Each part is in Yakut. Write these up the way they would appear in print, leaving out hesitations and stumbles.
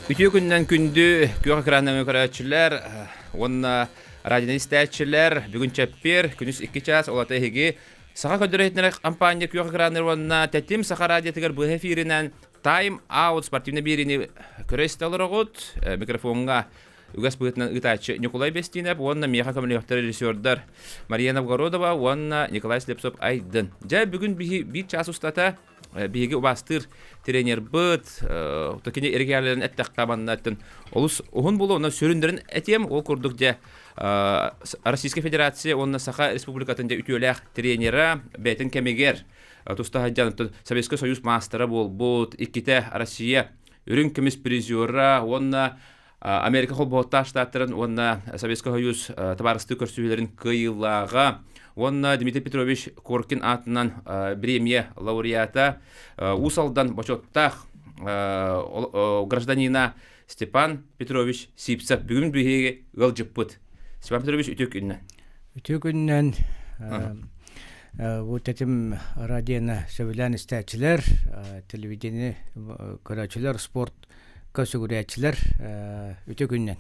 Үтүө күнүнэн күндү күөх экранынан көрөөччүлэр уонна радионы истээччилэр бүгүн чэппиэр күнүс 2 чаас ол ата эһиги Саха көрдөрөр компания күөх экраннар уонна Тэтим Саха радиотыгар быһа эфиринэн Time Out спортивный биэриини көрө истэ олороҕут. Микрофоҥҥа үгэс быһыытынан ыытааччы Ньукулай Бестинов уонна миэхэ көмөлөһөхтөр режиссердар Мария Новгородова уонна Николай Слепцов Айдын. Дьэ, бүгүн биһи биир чаас устата биһиги убаастыыр тренербыт, кини эргээлэрин эттэххэ манна олус уһун буолуо, онон сүрүннэрин этиэм, ол курдук дьэ Российскай Федерация уонна Саха Республикатын дьэ үтүөлээх тренера бэйэтин кэмигэр туста сылдьан Советский Союз маастара буолбут, иккитэ Россия үрүҥ көмүс призера уонна Америка Холбоһуктаах Штаттарын уонна Советский Союз табаарыстыы көрсүһүүлэрин кыайыылааҕа уонна Дмитрий Петрович Коркин аатынан бириэмийэ лауреата Уус Алдан бочуоттаах гражданина Степан Петрович Сивцев бүгүн биһиги ыалдьыппыт. Степан Петрович үтүө күнүнэн. Үтүө күнүнэн бу тэтим радионы сөбүлээн истээччилэр, телевидение көрөөччүлэр, спорт көсүгүрээччилэр үтүө күнүнэн.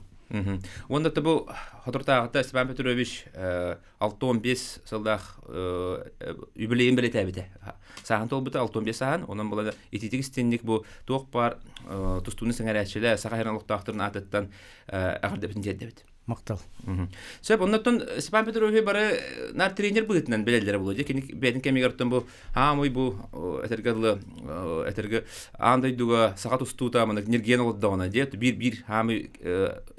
Уонна бу соторутааҕыта Степан Петрович 65 сыллаах юбилейин бэлиэтээбитэ. Сааһын туолбута 65 сааһын, онон була ититик истинник бу туох баар тустууну сэҥээрээччилэр Саха сирин олохтоохторун аатыттан эҕэрдэбитин тиэрдэбит. Махтал. Сөп, оннуттан Степан Петрович бары нар тренер быһыытынан билэллэрэ буолуо. Дьэ, кини бэйэтин кэмигэр оттон бу аамый бу этэргэ дылы этэргэ аан дойдуга саха тустуута маннык ньиргийэн олордоҕуна дьэ биир-биир аамый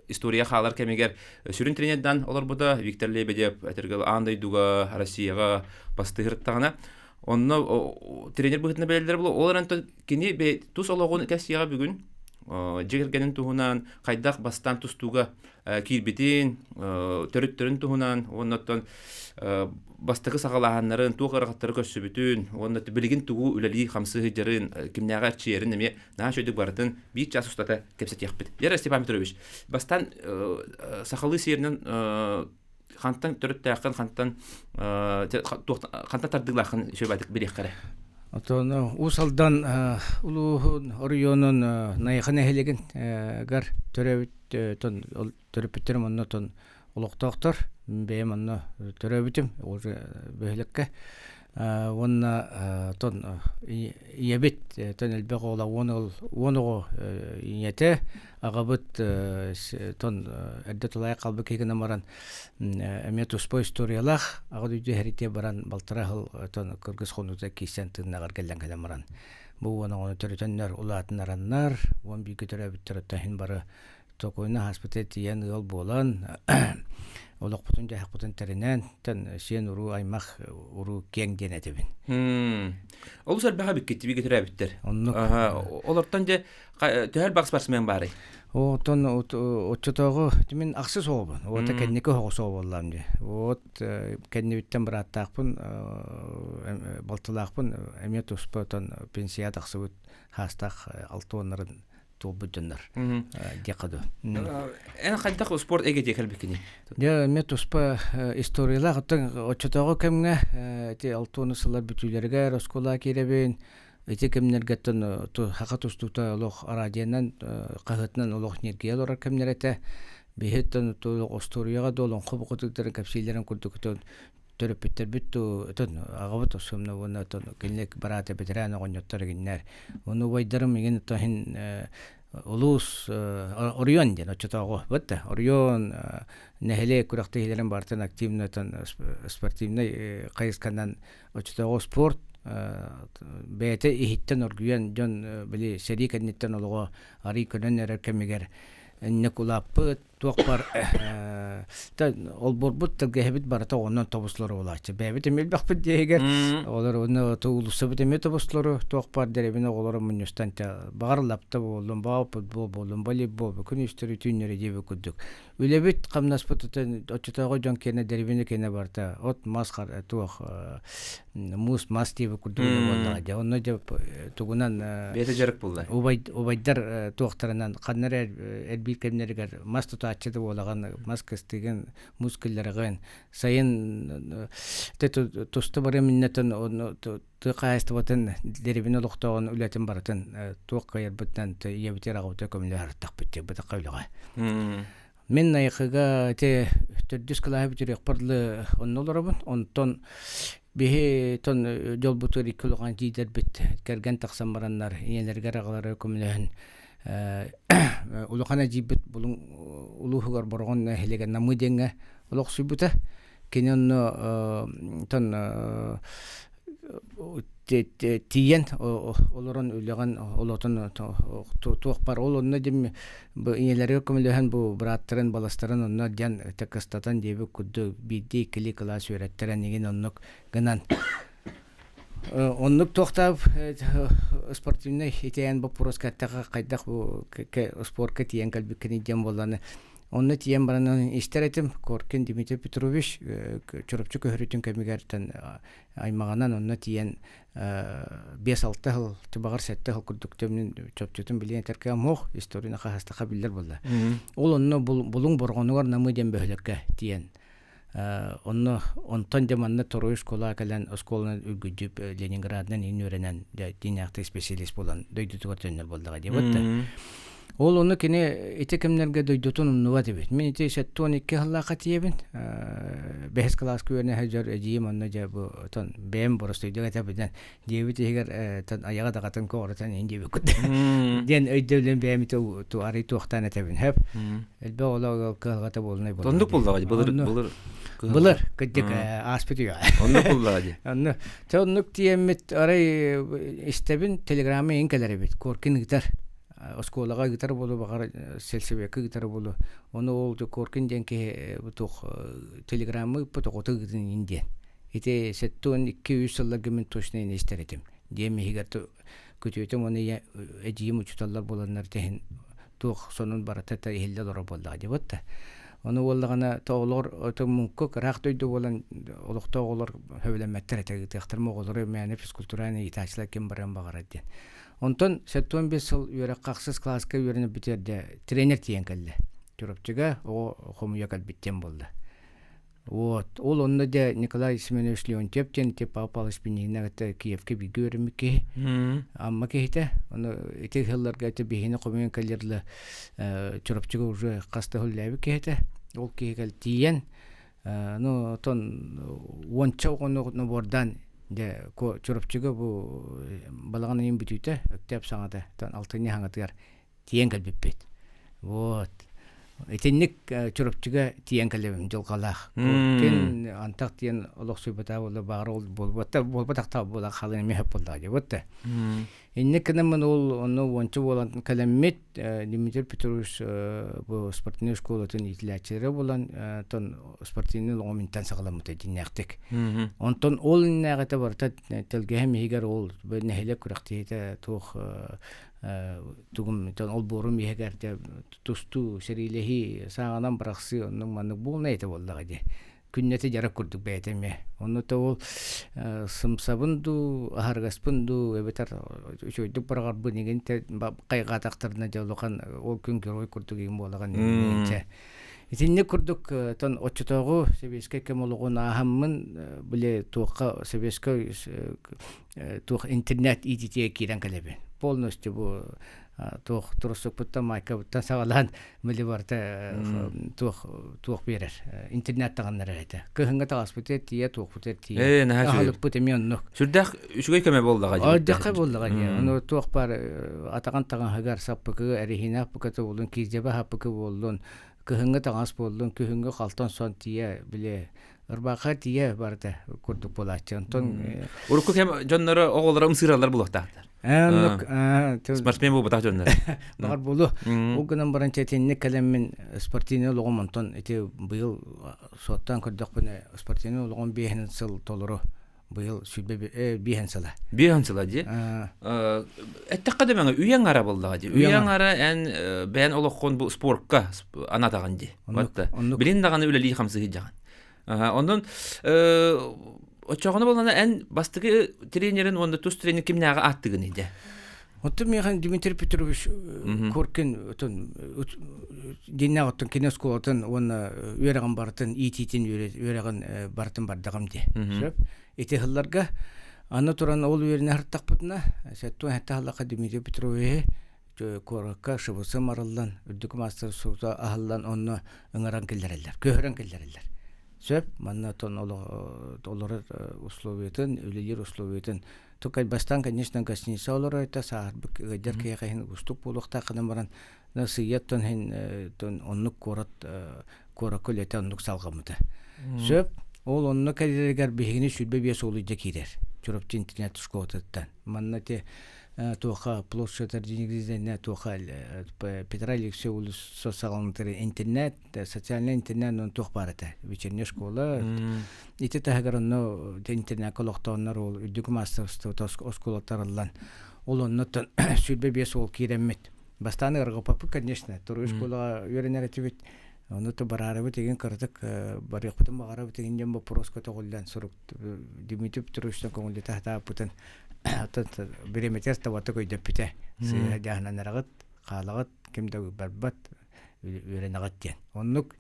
история хаалар кэмигэр сүрүн тренердан олорбута Виктор Лебедев этэргэ аан дойдуга Россияҕа бастыһыртаҕына онно тренер быһыытынан билэллэрэ буолуо. Ол эрэн кини тус олоҕун кэссиэҕэ бүгүн дьиэ кэргэнин туһунан хайдах бастаан тустууга киирбитин, төрүттэрин туһунан уонна оттон бастакы саҕалааһыннарын, туох ыарахаттары көрсүбүтүн уонна билигин тугу үлэлии хамсыы сылдьарын, кимнээҕи эрчийэрин эмиэ наһаа үчүгэйдик барытын биир чаас устата кэпсэтиэхпит. Вера Степан Петрович, бастаан сахалыы сиэринэн хантан төрүттээххин, хантан хантан тардыылааххын үчүгэйдик билиэххэ эрэ. Отон Уус Алдан улууһун оройуонун Найахы нэһилиэгин гар төрөөбүт төрөппүттэрим онно тон олохтоохтор. Бэйэм онно төрөөбүтүм уже бөһүөлэккэ. Уонна тон ийэбит тон элбэх оҕолоох уон уол уон оҕо ийэтэ аҕабыт тон эрдэ тулаайах хаалбыт киһи гынан баран эмиэ туспа историялаах аҕа дойду иһэритиэ баран балтараа сыл тон кыргыз хонуута киирсэн тыыннааҕар кэллэн кэлэн баран бу уон оҕону төрөтөннөр улаатыннараннар уон бииргэ төрөөбүттэр оттон иһин бары токуйна ааспыта тиийэн ыал буолан олохпутун дьаһахпытын тэринэн тэн сиэн уруу аймах уруу киэҥ диэн этэбин. Олус элбэҕэ биккит бигэ төрөөбүттэр. Оннук. Олортон дьэ төһө элбэх спортсмен баарый? Оттон оччотооҕу мин ахсыс оҕобун. Уота кэнники оҕус оҕо буоллаам дии. Вот кэннибиттэн бырааттаахпын, балтылаахпын эмиэ туспа отон пенсия тахсыбыт хаастаах алтуоннарын туолбут дьоннор диэххэ дуу. Эн хайдах спорт эйгэтигэр кэлбиккиний? Дьэ, эмиэ туспа историялаах. Оттон оччотооҕу кэмҥэ ити алтуону сыллар бүтүүлэригэр оскуолаҕа киирэбин. Ити кэмнэргэ оттон саха тустуута олох араадьыйанан, хаһыатынан олох ньиргийэ олорор кэмнэр этэ. Биһи оттон остуоруйаҕа да олоҥхо бухатыырдарын кэпсииллэрин курдук төрөппүттэрбит ту отон аҕабыт особенно уонна отон кинилэр бараата бэтэрээн оҕонньоттор игиннэр уонна убайдарым игин отон иһин улуус оройуон диэн оччотооҕу бытта оройуон нэһилиэк күрэхтэһиилэрин барытын активно отон спортивнай хайысханан оччотооҕу спорт бэйэтэ иһиттэн оргуйан дьон били сэрии кэнниттэн олоҕо арый көнөн эрэр кэмигэр инник улааппыт туох бар олбуорбут тэлгэһэбит барыта онон тобуслар буолааччы бэйэбит эмиэ элбэхпит диэһигэр олор уонна уулуссабыт эмиэ тобуслору туох бар дэриэбинэ оҕолоро мунньустан баҕар лапта буоллун баҕар футбол буоллун волейбол күнүстэри түүннэри диэбит курдук үлэбит хамнаспыт оччотооҕу дьон киэнэ дэриэбинэ киэнэ барыта от мас туох муус мас диэбит курдук буоллаҕа дьэ онно дьэ тугунан бэйэтэ дьарык булла убайдар туохтарынан ханна эрэ элбиир кэмнэригэр мас тутааччы тутааччы да буолаҕын, мас кыстыгын, муус киллэрэҕин. Сайын туста барыам иннэтэн тыа хаһаайыстыбатын дэриэбинэ олохтооҕун үлэтин барытын туох кыайарбытынан ийэбитигэр аҕабытыгар көмөлөһө сырыттахпыт дии бытахха үлэҕэ. Мин Найахыга ити төрдүс кылааһы бүтүрүөхпэр дылы онно олоробун. Онтон биһи тон дьолбутугар икки улахан дьиидэрбит кэргэн тахсан бараннар ийэлэригэр аҕаларыгар көмөлөһөн улахан эдьиийбит Булуҥ улууһугар Бороҕон нэһилиэгэр Намыы диэҥҥэ олохсуйбута. Кини онно тон тиийэн олорон үлэҕин олотун туох бар ол онно дим бу ийэлэригэр көмөлөһөн бу бырааттарын баластарын онно диэн кыстатан диэбит курдук биирдии иккилии кылаас үөрэттэрэн игин оннук гынан оннук туохтаах спортивнай итиэн боппуруоска эттэххэ хайдах бу спорка тиийэн кэлбиккиний диэн буолланы Онно тиийэн баран истэр этим Коркин Дмитрий Петрович Чурапчы көһөрүүтүн кэмигэр аймаҕынан онно тиийэн 5-6 сыл, баҕар 7 сыл курдук төмнүн чопчутун билиэн этэргэ муох историяны хаһастаха биллэр буолла. Ол онно Булуҥ Борҕонугар Намыы диэн бөһүөлэккэ тиийэн онно онтон дьэ манна Торуй оскуолаҕа кэлэн оскуоланы үргүдьүп Ленинградынан иин үөрэнэн дьэ тиинээхтик специалист буолан дойдутугар төннөр буоллаҕа диэбит да. Ол ону кини ити кэмнэргэ дойдутун умнубат эбит. Мин ити 72 сыллаахха тиийэбин. Бэһис кылааска үөрэнэ сылдьар эдьиийим онно дьэ бу тон бэйэм боростуойдук этэбинэн диэбит иһигэр тон айаҕа даҕатын коҕурутан иһин диэбиккит диэн өйдөбүлүн бэйэм ити арый туохтаан этэбин хөп. Элбэх оҕолоох ыал кыһалҕата буолунай буолла. Оннук буллаҕа былыр былыр былыр кырдьык ааспыт үйэҕэ. Оннук буллаҕа дии. Онно те оннук тиэммит арай истэбин телеграмма иһин кэлэр эбит. Коркин ыытар. Оскуолаҕа ыытар буолу баҕар сельсовекка ыытар буолу. Ону ол Коркин диэн киһи туох телеграмма ыыппыт оҕото ыытын иһин диэн. Ити 72-3 сылларга мин точно истэр этим. Диэм иһигэр күтүөтүм уонна ийэ эдьиийим учууталлар буоланнар тэһин туох сонун барыта та иһиллэ олорор буоллаҕа диэбит да. Ону буоллаҕына тоҕолор ото муҥкук ыраах дойду буолан олохтоох оҕолор сөбүлэммэттэр этэ ыытыахтар оҕолору мээнэ физкультуральный иитааччылар ким барыан баҕарар диэн. Онтон 75 сыл үөрэххэ ахсыс кылааска үөрэнэ бүтэрдэ тренер тиийэн кэллэ. Чурапчыга оҕо хомуйа кэлбит диэн буолла. Вот. Ол онно дьэ Николай Семенович Леонтьев диэн ити Павел Павлович Пинигина кытта Киевкэ бииргэ үөрэммит киһи. Амма киһитэ. Ону ити сылларга ити биһини хомуйан кэллэрла Чурапчыга уже хас да үлэлээбит киһитэ. Ол киһи кэл тиийэн ну отон уонча оҕону нобуордаан дьэ Чурапчыга бу балаҕан ыйын бүтүүтэ Өктөөп саҥата алтынньы хаҥатыгар тиийэн кэлбиппит. Вот. Итинник Чурапчыга тиийэн кэлэбин дьылҕалаах. Кин антах тиийэн олохсуйбатаа буолла баҕар ол буолбата буолбатахтаа буола халын эмиэ хөп буоллаҕа дии вот Инник гынаммын ол онно уонча буолан кэлэммит Дмитрий Петрович бу спортивнай школатын иитиллээччилэрэ буолан тон спортивный олоҕум интэн саҕаламмыта дьиннээхтик. Онтон ол иннээҕитэ барыта тэлгэһэм иһигэр ол нэһилиэк күрэхтэһиитэ туох тугум олбуорум иһигэр дьэ тустуу сэриилэһии сааҕынан бырахсыы оннук маннык буолна этэ буоллаҕа дии күннэтэ дьарык курдук бэйэтэ эмиэ онно то ол сымсабын дуу аһарыгаспын дуу эбэтэр үчүгэйдик быраҕарбын игин хайҕаатахтарына дьэ улахан ол күн герой курдук игин буолаҕын чэ Итинник курдук тон оччотооҕу сэбиэскэй кэм олоҕун ааһаммын били туохха сэбиэскэй туох интернет иититигэ киирэн кэлэбин. Полностью бу туох туруссукпуттан майкабыттан саҕалаан били барыта туох туох биэрэр интернет таҕыннарар этэ. Кыһыҥҥы таҕаспытыгар тиийэ туохпутугар тиийэ. Аһылыкпыт эмиэ оннук. Сүрдээх үчүгэй көмө буоллаҕа дии. Ордьахха буоллаҕа дии. Ону туох баар атаҕын таҥаһыгар саппыкы эриһинэ аппыката буоллун, киирдьэбэ аппыкы буоллун, кыһыҥҥы таҥас буоллун, күһүҥҥү халтан сон тиийэ били ырбаахха тиийэ барыта курдук буолааччы. Онтон Урукку кэм дьонноро оҕолоро ымсыыраллар булуохтаахтар. Оннук Спортсмен буолбатах дьоннор. Баҕар буолуо. Ол гынан баран чэтинник кэлэммин спортивный олоҕум онтон ити быйыл суоттаан көрдөхпүнэ спортивный олоҕум биэһин сыл толору быйыл сүүрбэ биэһин сыла. Биэһин сыла дии. Эттэххэ да мэҥэ үйэҥ ара буоллаҕа дии. Үйэҥ ара эн бэйэн олоххун бу спортка анатаҕын дии. Билин даҕаны үлэлии хамсыһыйдьаҕын. Онон оччоҕуна буоллаҕына эн бастакы тренерин уонна тус тренер кимнээҕи ааттыгын идэ? Оттон миэхэ Дмитрий Петрович Коркин отон Дьиннээх оттон кини оскуолатын уонна үөрэҕин барытын иитиитин үөрэҕин барытын бардаҕым дии. Сөп. Ити сылларга аны туран ол үөрэнэ сырыттахпытына 77 сыллаахха Дмитрий Петровиһы куоракка ШВС арыллан, үрдүкү маастар сута аһыллан онно ыҥыран киллэрэллэр, көһөрөн киллэрэллэр. Сөп, манна оттон олорор условиятын, үлэлиир условиятын Только бастаан, конечно, гостиница олорор этэ, сааһырбыт ыалдьар киһиэхэ иһин уустук буолуохтаах гынан баран, сыыйа оттон иһин оннук куорат куоракка үлэтэ оннук салҕаммыта. Сөп, ол онно кэлэригэр биһигини 25 уол илдьэ киирэр Чурапчы интернет школатыттан. Манна ити туоха площадь туоха Петра Алексеевич улуса саҕаланытыр интернет, социальный интернет онон туох баар этэ. Вечерняя школа. Ити таһыгар онно интернакка олохтооннор ол үрдүк маастарыстыбата оскуолаттарыллан ол оннуттан 25 уол киирэммит. Бастаан ыарырҕаппаппыт, конечно, туруй школаҕа үөрэнэр этибит. Ону то бараарыбыт игин кыратык барыахпытын баҕарабыт игин диэн боппуруоска көтөҕүллэн сурук Дмитрий Петровичтан көҥүллэтэ сатаабыппытын оттон бириэмэтигэр табатык өйдөппүтэ. Сыыһа дьаһананараҕыт, хаалаҕыт, ким да барбат, үөрэнэҕит диэн. Оннук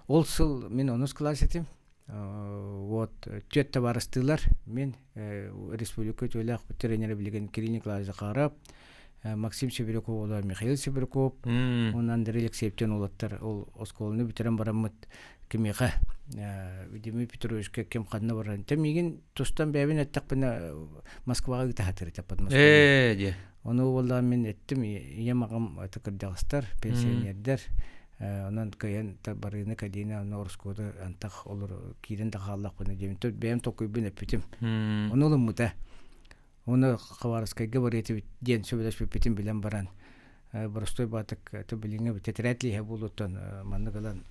ол сыл мин онус кылаас этим. Вот түөрт табаарыстыылар мин республика үтүөлээх тренерэ билигин Кирилл Николаевич Захаров, Максим Сибиряков уола Михаил Сибиряков, уонна Андрей Алексеевтен уолаттар ол оскуоланы бүтэрэн бараммыт кимиэхэ Дмитрий Петровичка ким ханна баран те миигин тустан бэйэбин эттэхпинэ Москваҕа ыытаһатыр этэ Ээ дьэ. Ону уоллаан мин эттим ийэм аҕам это кырдьаҕастар, пенсионердэр онон кыайан барыыны кэлиини онно ороскуоту антах олор киирэн да хааллахпына диэбин бэйэм толкуйбун эппитим. Ону ылыммыта. Ону Хабаровскайга барыа этибит диэн сөбүлэспиппитин билэн баран боростуой баатык билиҥҥи тэтэрээт лииһэ буолуоттан маннык ылан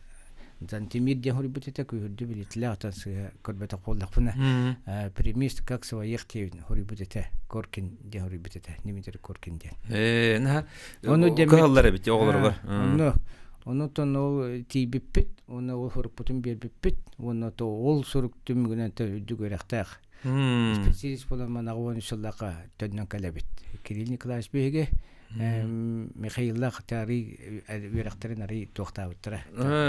Зантимир диэн хоруйбут этэ күүһүрдү билитилээх отон сыыһа көрбөтөх буоллахпына прими как своих диэбин хоруйбут этэ Коркин диэн хоруйбут этэ Дмитрий Коркин диэн ээ наһаа ону кыһаллар эбит оҕолоругар онно онутон ол тиийбиппит уонна ол сурукпутун биэрбиппит уонна то ол сурук түмүгүнэн үрдүк үөрэхтээх специалист буолан манаҕа 13 сыллаахха төннөн кэлэбит Кирилл Николаевич биһиги Михаиллаах арый үөрэхтэрин арый туохтаабыттара.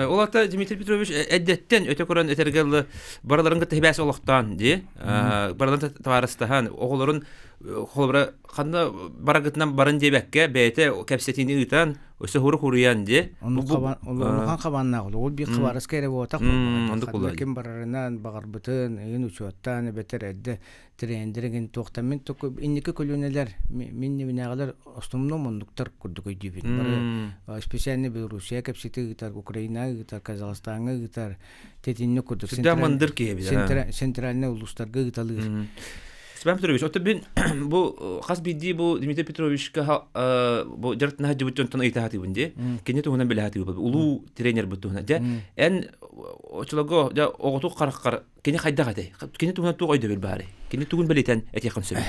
Ол ата Дмитрий Петрович эддэттэн өтө көрөн этэргэ дылы барыларын кытта хибээс олохтоон дии барыларын табаарыстаһан оҕолорун холобура ханна барагытынан барын диэбэккэ бэйэтэ кэпсэтиини ыытан өссө хурук хуруйан дии улахан хабааннаах ол биир хабаарыска эрэ буотах ким барарынан баҕарбытын ыйын учуоттаан эбэтэр эрдэ тренердэригин туохтан мин инники көлүөнэлэр мин нибинээҕилэр основном оннуктар курдук өйдүүбүн бары специально Белоруссия кэпсэтии ыытар Украина ыытар Казахстаҥҥа ыытар тэтинник курдук мындыр киһи центральный улуустарга ыыталыыр. Степан Петрович, оттон бин бу хас биирдии бу Дмитрий Петровичка бу дьарыктана сылдьыбыт дьонтон ыйыта сатыыбын дии. Кини туһунан билэ сатыыбын. Улуу тренербит туһунан. Дьэ, эн очолорго дьэ оҕотук хараххар Кини хайдах этэй? Кини туһунан туох өйдөбүл баарый? Кини тугун бэлиэтэн этиэххин сөбүй?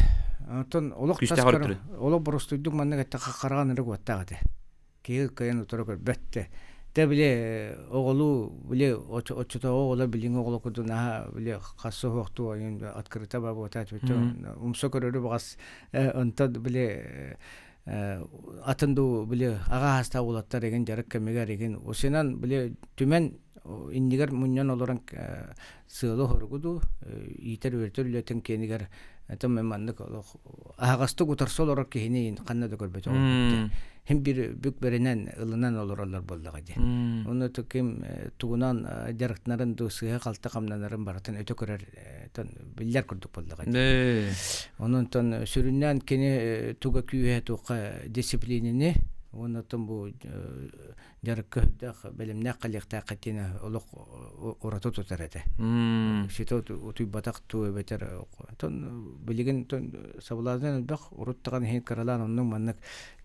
Оттон олох Күүстээх өрүттэрин. Олох боростуйдук маннык эттэххэ хараҕын эрэ уоттаах этэ. Киһи кыайан утары көрбөт те. Те били оҕолуу били оччотооҕу оҕолор билиҥҥи оҕолор курдук наһаа били хасса суохтуу ойун открыта бабуота умса көрөрү баҕас онтон били атын дуу били аҕа аастаах уолаттар игин дьарык кэмигэр игин усунан били түмэн иннигэр мунньан олорон сыалы-соругу дуу иитэр-үөрэтэр үлэтин киэнигэр это маннык олох аһаҕастык утарса олорор киһини ханна да көрбөтөҕүм хим бир бүк бэринэн ылынан олороллор буоллаҕа дии онно ким тугунан дьарыктанарын дуу сыыһа-халты хамнанарын барытын өтө көрөр биллэр курдук буоллаҕа дии. Онон сүрүннээн кини туга күүһэ туохха дисциплинини уонна оттон бу дьарыкка үрдээх бэлэмнээх кэлиэхтээх кэтиэнэ олох ураты тутар этэ. Ситэ утуйбатах туу эбэтэр тон билигин соблазн элбэх урут даҕаны иһин кыралаан оннук маннык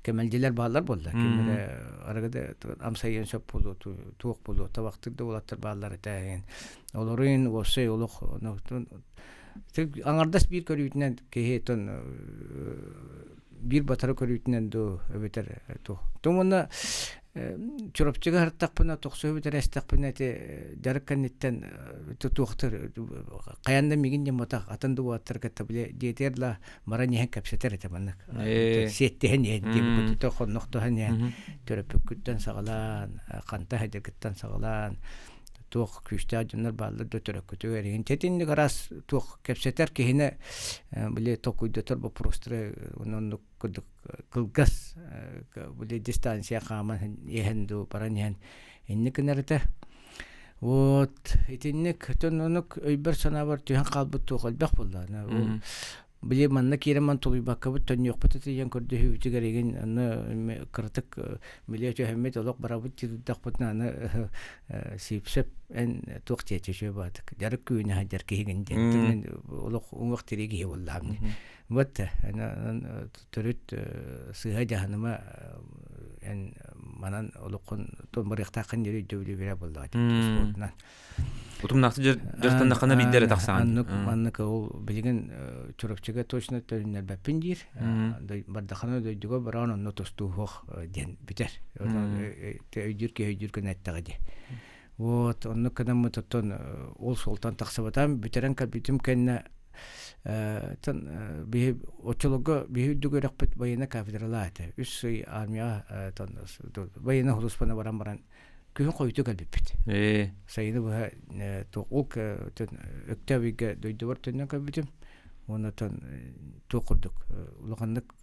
кэмэлдьилэр бааллар буолла. Ким эрэ арыгыда амсайыан сөп буолуо туох буолуо табахтык да уолаттар бааллар этэ. Олоруйун уопсай олох аҥардас биир көрүүтүнэн киһи тон биир батары көрүүтүнэн дуу эбэтэр туох. Тумуна Чурапчыга сырыттахпына, тохсуһу бүтэр эстэхпинэ ити дьарык кэнниттэн туохтар хайаан да миигин дьоммотох атын да уолаттары кытта били дьиэтигэр да баран иһэн кэпсэтэр этэ маннык сиэттиһэн иһэн диэбиккүтүттэн хоннохтоһон иһэн төрөппүккүттэн саҕалаан ханта сылдьаргыттан саҕалаан туох күүстээх дьоннор бааллар да төрөккүтүгэр иһин тэтинник араас туох кэпсэтэр киһини били толкуйдатар боппуруостары оннук курдук кылгас били дистанция хааман иһэн дуу баран иһэн инник гынар этэ. Вот итинник оннук өйбөр санаабар түһэн хаалбыт туох элбэх буолла. Били манна киирэн ман тулуйбаккабыт төннүөхпүт этийэн көрдөһүүбүтүгэр игин аны кыратык били түһэммит олох барабыт дии аны сиипсэп эн туох диэчи үчүгэй баатык дьарык күүнэ сылдьар киһигин диэн олох уҥуох тирии киһи буоллаҕым Вот төрүт сыыһа дьаһаныма эн манан олоххун барыахтааххын диэн өйдөбүлү биэрэ буоллаҕа спордунан. Утумнаахты дьарыктаннаххына биирдэ эрэ тахсаҕын. Аннык маннык ол билигин Чурапчыга точно төннөрбөппүн диир. Бардахана дойдуга баран онно тустууһуох диэн бүтэр. Өйдүүр киһи өйдүүр гына эттэҕэ дии. Вот оннук гынаммыт оттон ол суолтан тахсыбатам бүтэрэн кэлбитим кэннэ биһи оччолорго биһи үрдүк үөрэхпит военнай кафедралаа этэ. Үс ый армияҕа военнай сулууспаны баран баран күһүн хойутуу кэлбиппит. Сайыны быһа ол Өктөөп ыйга дойдубар төннөн кэлбитим. Уонна туох курдук улаханнык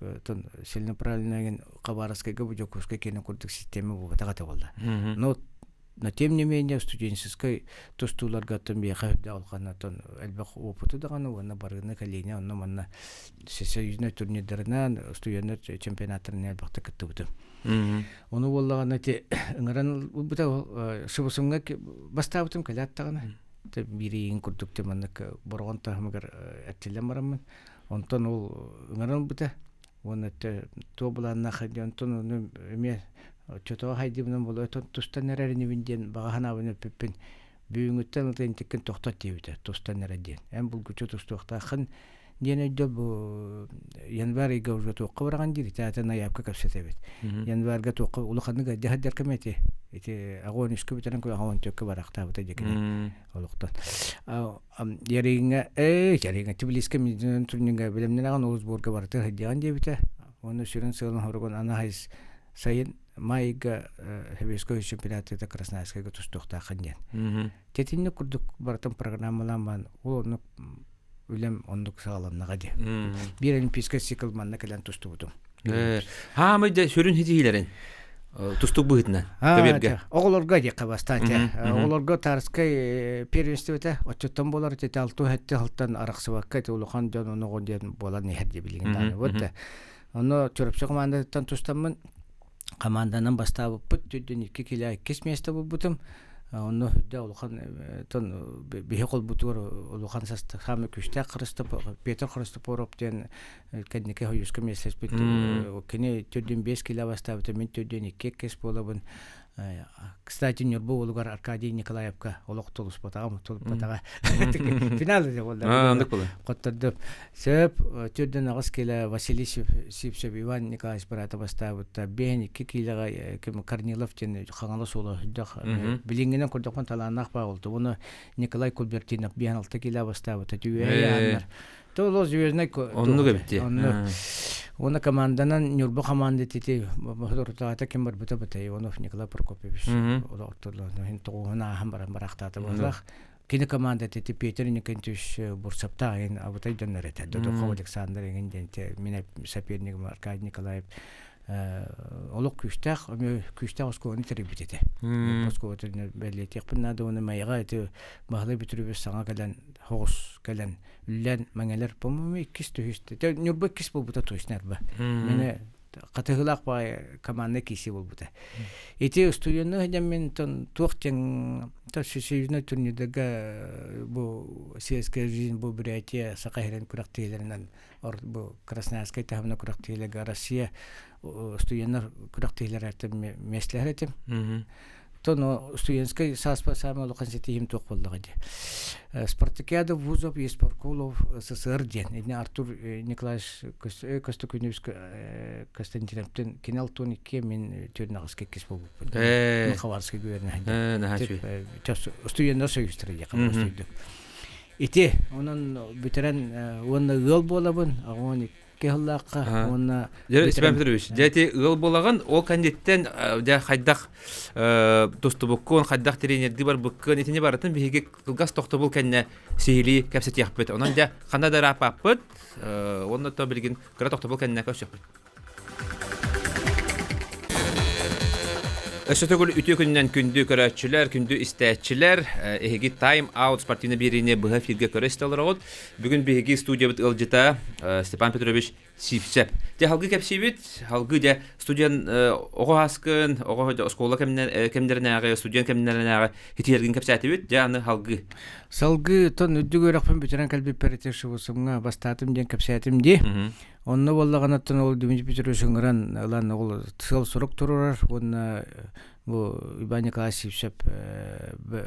целенаправленный Хабаровскайга бу Дьокуускай киэнэ курдук система буолбатах этэ буолла. Но Но тем не менее студенческай тустууларга оттон биэхэ үрдээх улахан оттон элбэх опыты даҕаны уонна барыыны кэлиини онно манна всесоюзный турнирдарынан студеннар чемпионаттарынан элбэхтик кыттыбытым. Ону буоллаҕына ити ыҥыран ылбыта субусумҥа бастаабытым кэлээт даҕаны биир ыйын курдук те маннык бороҕон таһымыгар эрчиллэн бараммын онтон ол ыҥыран ылбыта уонна туох былааннаах онтон ону эмиэ оччотооҕу хайдыыбынан буолуо тустан эрэр инибин диэн баҕа санаабын эппиппин бүгүҥҥүттэн ыла интиккин тохтот диэбитэ тустан эрэ диэн эн булгуччу тустуохтааххын диэн өйдөл бу январь ыйга уже туохха бараҕын диир ити атын айаапка кэпсэтэбит январьга туохха улаханнык дьаһайдар кэм ити ити аҕа үскэ бүтэрэн аҕа түөккэ барахтаабыта дьэкини олохтон Яриҥҥа ээ Яриҥҥа Тбилискэ международный турнирга бэлэмнэнэҕин ол сборга барыта сылдьаҕын диэбитэ. Уонна сүрүн сыалын-соругун аны сайын майга Советскай чемпионатыта Красноярскайга тустуохтааххын диэн. Тэтинник курдук барытын программалаан баан ол оннук үлэм оннук саҕаланнаҕа дии. Биир олимпийскай цикл манна кэлэн тустубутум. Хаамай да сүрүн ситиһиилэрин тустук быһыытынан көбүөргэ. Оҕолорго диэххэ бастаан Оҕолорго Тарскай первенствота отчуттан буолар ити алту хэттэ сылтан арахсыбакка ити улахан дьон оноҕо диэн буолан иһэр дии билигин даҕаны. Вот Ону Чурапчы командатыттан тустаммын команданан бастаабыппыт түрдүн икки килэ иккис место булбутум. Онно үрдэ улахан тон биһи холбутугар улахан саамай күүстээх Петр Христофоров диэн кэнники Союзка миэстэлэспит кини төрдүн 5 кило бастаабыта мин төрдүн 2 иккис буолабын кстати Ньурба уолугар Аркадий Николаевка олох тулуспатаҕым тулуппатаҕа финал буолла хоттордум сөп төрдүн аҕыс кило Василий Сивцев Иван Николаевич быраата бастаабыта биэһин икки килоҕа Корнилов диэн Хаҥалас уола үрдэх билиҥҥинэн көрдөхпүн талааннаах баа буолта уонна Николай Кульбертинов биэһин алта кило бастаабыта түбэһэ Толо звездный Оннук эбит дии. Оннук. Уонна команданан Ньурба команда ити соторутааҕыта ким барбыта быта Иванов Николай Прокопьевич олохторлоон тоҕуһун ааһан баран барахтаата буоллах. Кини команда ити Петр Николаевич Бурцептаах ин абытай дьоннор этэ. Додохов Александр иҥин диэн мин сопернигым Аркадий Николаев олох күүстээх күүстээх оскуоланы тэрийбит этэ. Оскуолатын бэлиэтиэхпин наада уонна Майаҕа ити Баһылай Бүтүрүбүс саҥа кэлэн соҕус кэлэн үллэн мэҥэлэр по-моему иккис түһүс Ньурба иккис буолбута точно арба мene хатыһылаах баай команда киси буолбута ити устудьуоннуу сылдьан мин туох диэн всесоюзный турнирдарга бу сельская жизнь бу Бурятия Саха сирин күрэхтэһиилэринэн бу Красноярскай таһымна күрэхтэһиилэргэ Россия студеннар күрэхтэһиилэрэ миэстэлэһэр этим. Тон студентскай сааспар саамай улахан ситиһиим туох буоллаҕа дии. Спартакиада вузов и спортколов СССР диэн. Ини Артур Николаевич Костокунович Константиновтын кини алтуон икки мин түөрнэҕиска иккис буолбуппун. Хабаровскай губерния. Студенттар союзтара диэхэ Ити онон бүтэрэн уонна ыал буолабын, аҕам кыһыллаахха уонна Дьэ, Степан Петрович, дьэ ити ыал буолаҕын, ол кэнниттэн дьэ хайдах тустубуккун, хайдах тренердии барбыккын, итини барытын биһиги кылгас тохтобул кэннэ сиһилии кэпсэтиэхпит. Онон дьэ ханна да ырааппаппыт, уонна то билигин кыра тохтобул кэннэ көрсүөхпүт. Өссө төгүл үтүө күнүнэн күндү көрөөччүлэр, күндү истээччилэр, эһиги Time Out спортивнай биэриини быһа эфиргэ көрө истэ олороҕут. Бүгүн биһиги студиябыт ыалдьыта Степан Петрович Сивцев. Дьэ, халгы кэпсиибит, халгы дьэ студент оҕо аскын, оҕо оскуола кэмнэринээҕи, студент кэмнэринээҕи хитиэргин кэпсээтибит. Дьэ, аны халгы. Салгыы тон үрдүк үөрэхпин бүтэрэн кэлбиппэр ити ШВСМ-ҥа бастаатым диэн кэпсээтим дии. Онно буоллаҕына ол Дмитрий Петрович ыҥыран ылан ол сыал-сорук туруорар уонна бу Иван Николаевич Сивцев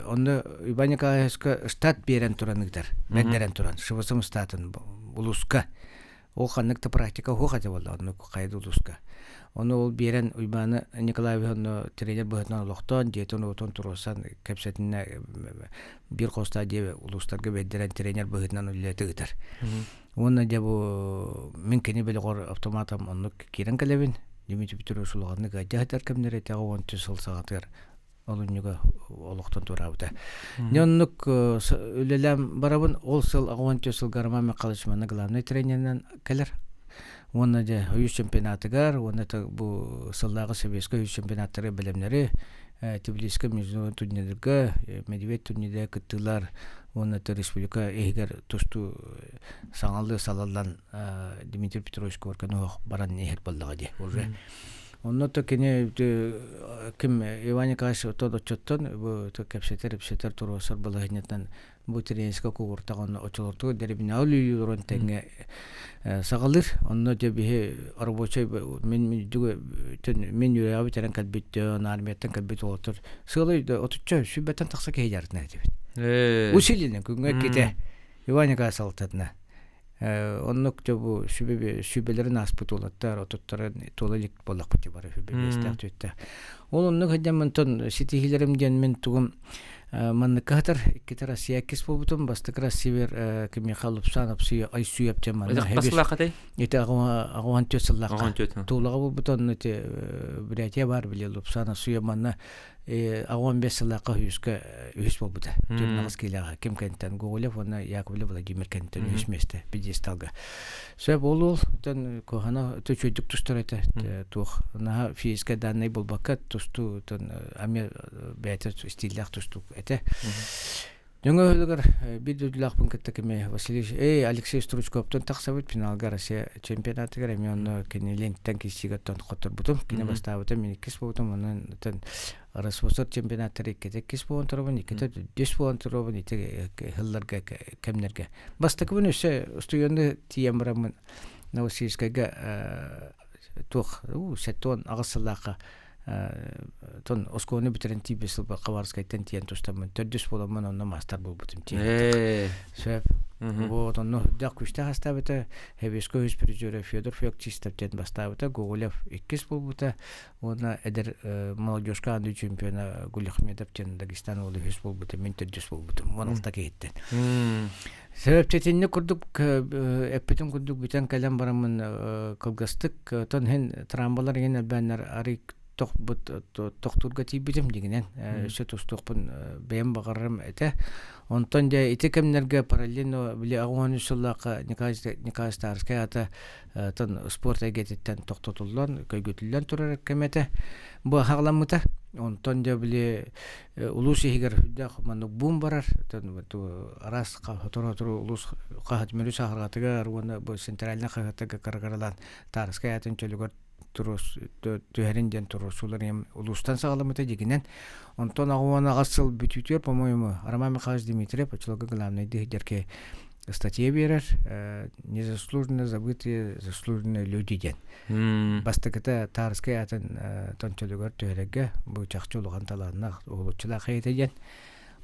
онно Иван Николаевичка штат биэрэн туран ыытар, бэрдэрэн туран ШВСМ штатын улууска. Ол ханнык да практика суох этэ буолла оннук хайа да улууска. Ону ол биэрэн Уйбааны Николаевич онно тренер быһыытынан олохтоон, дьиэтин-уотун туруорсан кэпсэтинэ биир хостаах дьиэ улуустарга бэрдэрэн тренер быһыытынан үлэлэтэ ыытар. Уонна дьэ бу мин кини бөлөҕөр автоматом оннук киирэн кэлэбин. Дмитрий Петрович улаханнык ыалдьа сытар кэмнэрэ этэҕэ 13 сыл саҕатыгар олунньуга олохтон туораабыта. Дьэ оннук үлэлээн барабын. Ол сыл 14 сылга Роман Михайлович манна главный тренеринэн кэлэр. Уонна дьэ үс чемпионатыгар уонна бу сыллааҕы советскай үс чемпионаттары бэлэмнэри Тбилисскэй международный турнирга Медведь турнирга кыттыылар уонна республика иһигэр тустуу саҥалыы салаллан Дмитрий Петрович Коркин оһох баран иһэр буоллаҕа дии уже. Онно то кини ким Иван Николаевич отчоттон бу кэпсэтэр ипсэтэр туруорсар балаһынньатынан бу тренерскэй кугуртах онно очолортугар дэрибинэҕэ үлэлиир тэҥҥэ саҕалыыр. Онно дьэ биһи рабочай мин мин үөрэҕи бүтэрэн кэлбит армияттан кэлбит уолаттар сыалай отучча сүүрбэттэн тахса киһи дьарытына этибит. Усиленно күҥҥэ иккитэ Иван Николаевич салтатына. Оннук дьэ бу сүбэлэрин ааспыт уолаттар отуттарын туола илик буоллахпыт бары сүбэ түөттээх. Ол оннук сылдьаммын ситиһиилэрим диэн мин тугум манныкка сытар иккитэ Россия иккис буолбутум бастакы Россия кимиэхэ Лупсанов Айсуев диэн манна ити аҕуһан түөрт сыллаахха Туулаҕа буолбут онно ити Бурятия баар били Лупсанов Суев манна аҕуон бес сыллаахха үһүскэ үһүс буолбута түөрт киилэҕэ ким кэнтэн Гоголев уонна Яковлев Владимир кэнтэн үһүс миэстэ пьедесталга сөп ол ол тон куһана үчүгэйдик тустар этэ туох наһаа физическай даннай буолбакка тустуу тон эмиэ бэйэтэ стиллээх тустуук этэ. Нөҥө өһүлүгэр биир дойдулаахпын кытта кими Василий эй Алексей Стручковтан тахсабыт финалга Россия чемпионатыгар эмиэ онно кини ленттэн киирсиигэттэн хотторбутум. Кини бастаабыта мин иккис буолбутум. Онон РСФСР чемпионаттары иккитэ иккис буолан турабын, иккитэ үс буолан турабын ити сылларга кэмнэргэ. Бастакыбын өссө устуйаны тиийэн бараммын Новосибирскайга туох 78 сыллаахха тон оскуоланы бүтэрэн тиийбит сылбар Хабаровскайтан тиийэн тустаммын төрдүс буоламмын онно маастар буолбутум тиийэн сөп вот онно үрдээх күүстээх астаабыта Хэбиэскэ үһүс призера Федор Феоктистов диэн бастаабыта Гоголев иккис буолбута уонна эдэр молодежка аан чемпиона Гулихмедов диэн Дагестан уола үһүс буолбута мин төрдүс буолбутум 16 киһиттэн Сөптэтинник курдук эппитим курдук бүтэн кэлэн бараммын кылгастык тон иһин трамбалар иһин элбээннэр арый тохтуурга тиийбитим дьиҥинэн өссө тустуохпун бэйэм баҕарарым этэ. Онтон дьэ ити кэмнэргэ параллельно били 83 сыллаахха Николай Николай Старскай аата тон спорт эйгэтиттэн тохтотуллан көйгөтүллэн турар кэм этэ. Бу аһаҕаламмыта. Онтон дьэ били улуус иһигэр үрдээх маннык бум барар араас сотору-сотору улуус хаһыат Мүрү саһарҕатыгар уонна бу центральнай хаһыаттарга кыра-кыралаан Таарыскай аатын чөлүгэр түһэрин диэн туруорсуулар ийэм улуустан саҕаламмыта дьигинэн онтон 88 сыл бүтүүтүгэр по-моему Роман Михайлович Дмитриев оччолорго главный дьэркэй. Статья биэрэр «Незаслуженно забытые заслуженные люди» диэн. Бастакыта Тарскай атын тончолугар түһэрэргэ бу чахчы улахан талааннаах уһулуччулаах эйэтэ диэн.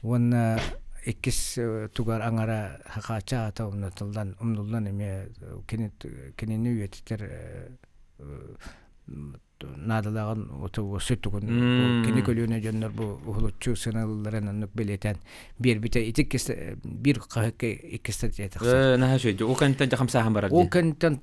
Уонна иккис тугар аҥара хахааччы аата умнатыллан умнуллан эмиэ кинини үйэтитэр наадалааҕын сүттүгүн кини көлүөнэ дьоннор бу уһулуччу сыаналыылларын оннук бэлиэтээн биэрбитэ ити биир хаһыкка икки статья тахсар. Наһаа үчүгэй. Ол кэнниттэн дьэ хамсааһын барар Ол кэнниттэн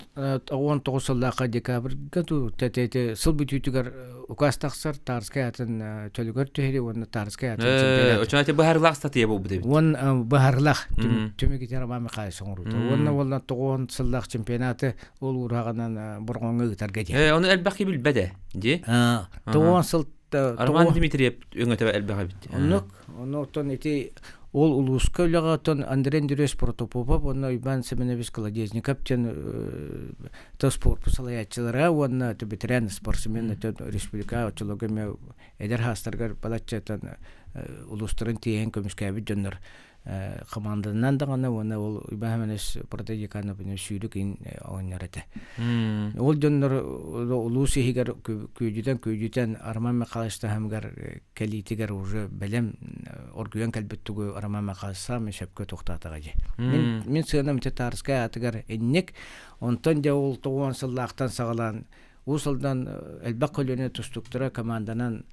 19 сыллаахха декабрьга ту сыл бүтүүтүгэр указ тахсар Тарскай атын чөлүгэр түһэри уонна Тарскай атын чемпионат. Очон ати быһаарылаах статья буолбут эбит. Уон быһаарылаах түмүк ити Роман Михайлович оҥоруута. Уонна уонна 9 сыллаах чемпионаты ол уурааҕынан Борҕоҥҥо ыытарга диэн. Э, ону элбэх киһи билбэт ээ, дии. Тоҕуон сыл Роман Дмитриев өҥөтө элбэх эбит. Оннук, ону оттон ити ол улууска үлэҕэ оттон Андрей Андреевич Протопопов уонна Уйбаан Семенович Колодезников диэн то спорпу салайааччылара уонна ветеран спортсмен республика оччолорго эмиэ эдэр хаастарыгар балачча улуустарын тиэйэн көмүскээбит дьоннор команданан даҕаны уонна ол Уйбаан Семенович Протодьяканов сүүрүк ин оонньор этэ. Ол дьоннор улуус иһигэр күөдьүтэн күөдьүтэн Роман Михайлович таһымыгар кэлиитигэр уже бэлэм оргуйан кэлбит тугу Роман Михайлович саамай сөпкө туохтаатаҕа дии. Мин мин сыанам ити Тарскай аатыгар инник, онтон дьэ ол 90 сыллаахтан саҕалаан Уус Алдан элбэх көлүөнэ тустуктара команданан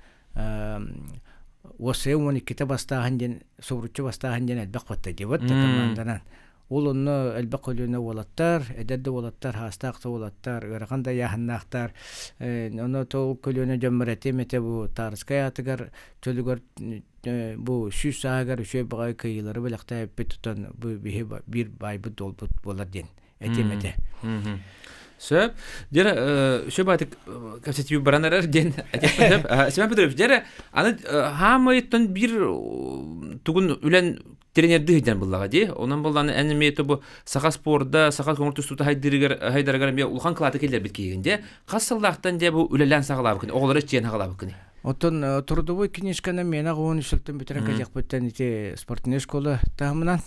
уоссайа 12-те бастааһын диэн субуруччу бастааһын диэн элбэх батта диэбит да команданан ол онно элбэх көлүөнэ уолаттар эдэр да уолаттар хаастаах да уолаттар ыарахан да ыйааһыннаахтар ону ол көлүөнэ дьоммор этим этэ бу Тарскай аатыгар чөлүгэр бу 100 сааһыгар үчүгэй баҕайы кыайыылары бэлэхтээбиппит тутан бу биһи биир баайбыт дуолбут буолар диэн этиэм этэ. Сөп. Дьэрэ, сөп атык кэпсэтии баран эрэр диэн этиэхпин сөп. Семен Петрович, дьэрэ, аны хаамайыттан биир тугун үлэн тренердии сылдьан буллаҕа дии. Онон булланы эн эмиэ бу саха спорда, саха көҥүл тустуута хайдырыгар хайдарыгар эмиэ улахан кылааты киллэрбит киһигин дии. Хас сыллаахтан дьэ бу үлэлээн саҕалаабыккын, оҕолору иччиэн саҕалаабыккыный? Оттон трудовой книжканы миэнэ 13 сылтан бүтэрэн кэлиэхпиттэн ити спортивная школа таһымынан.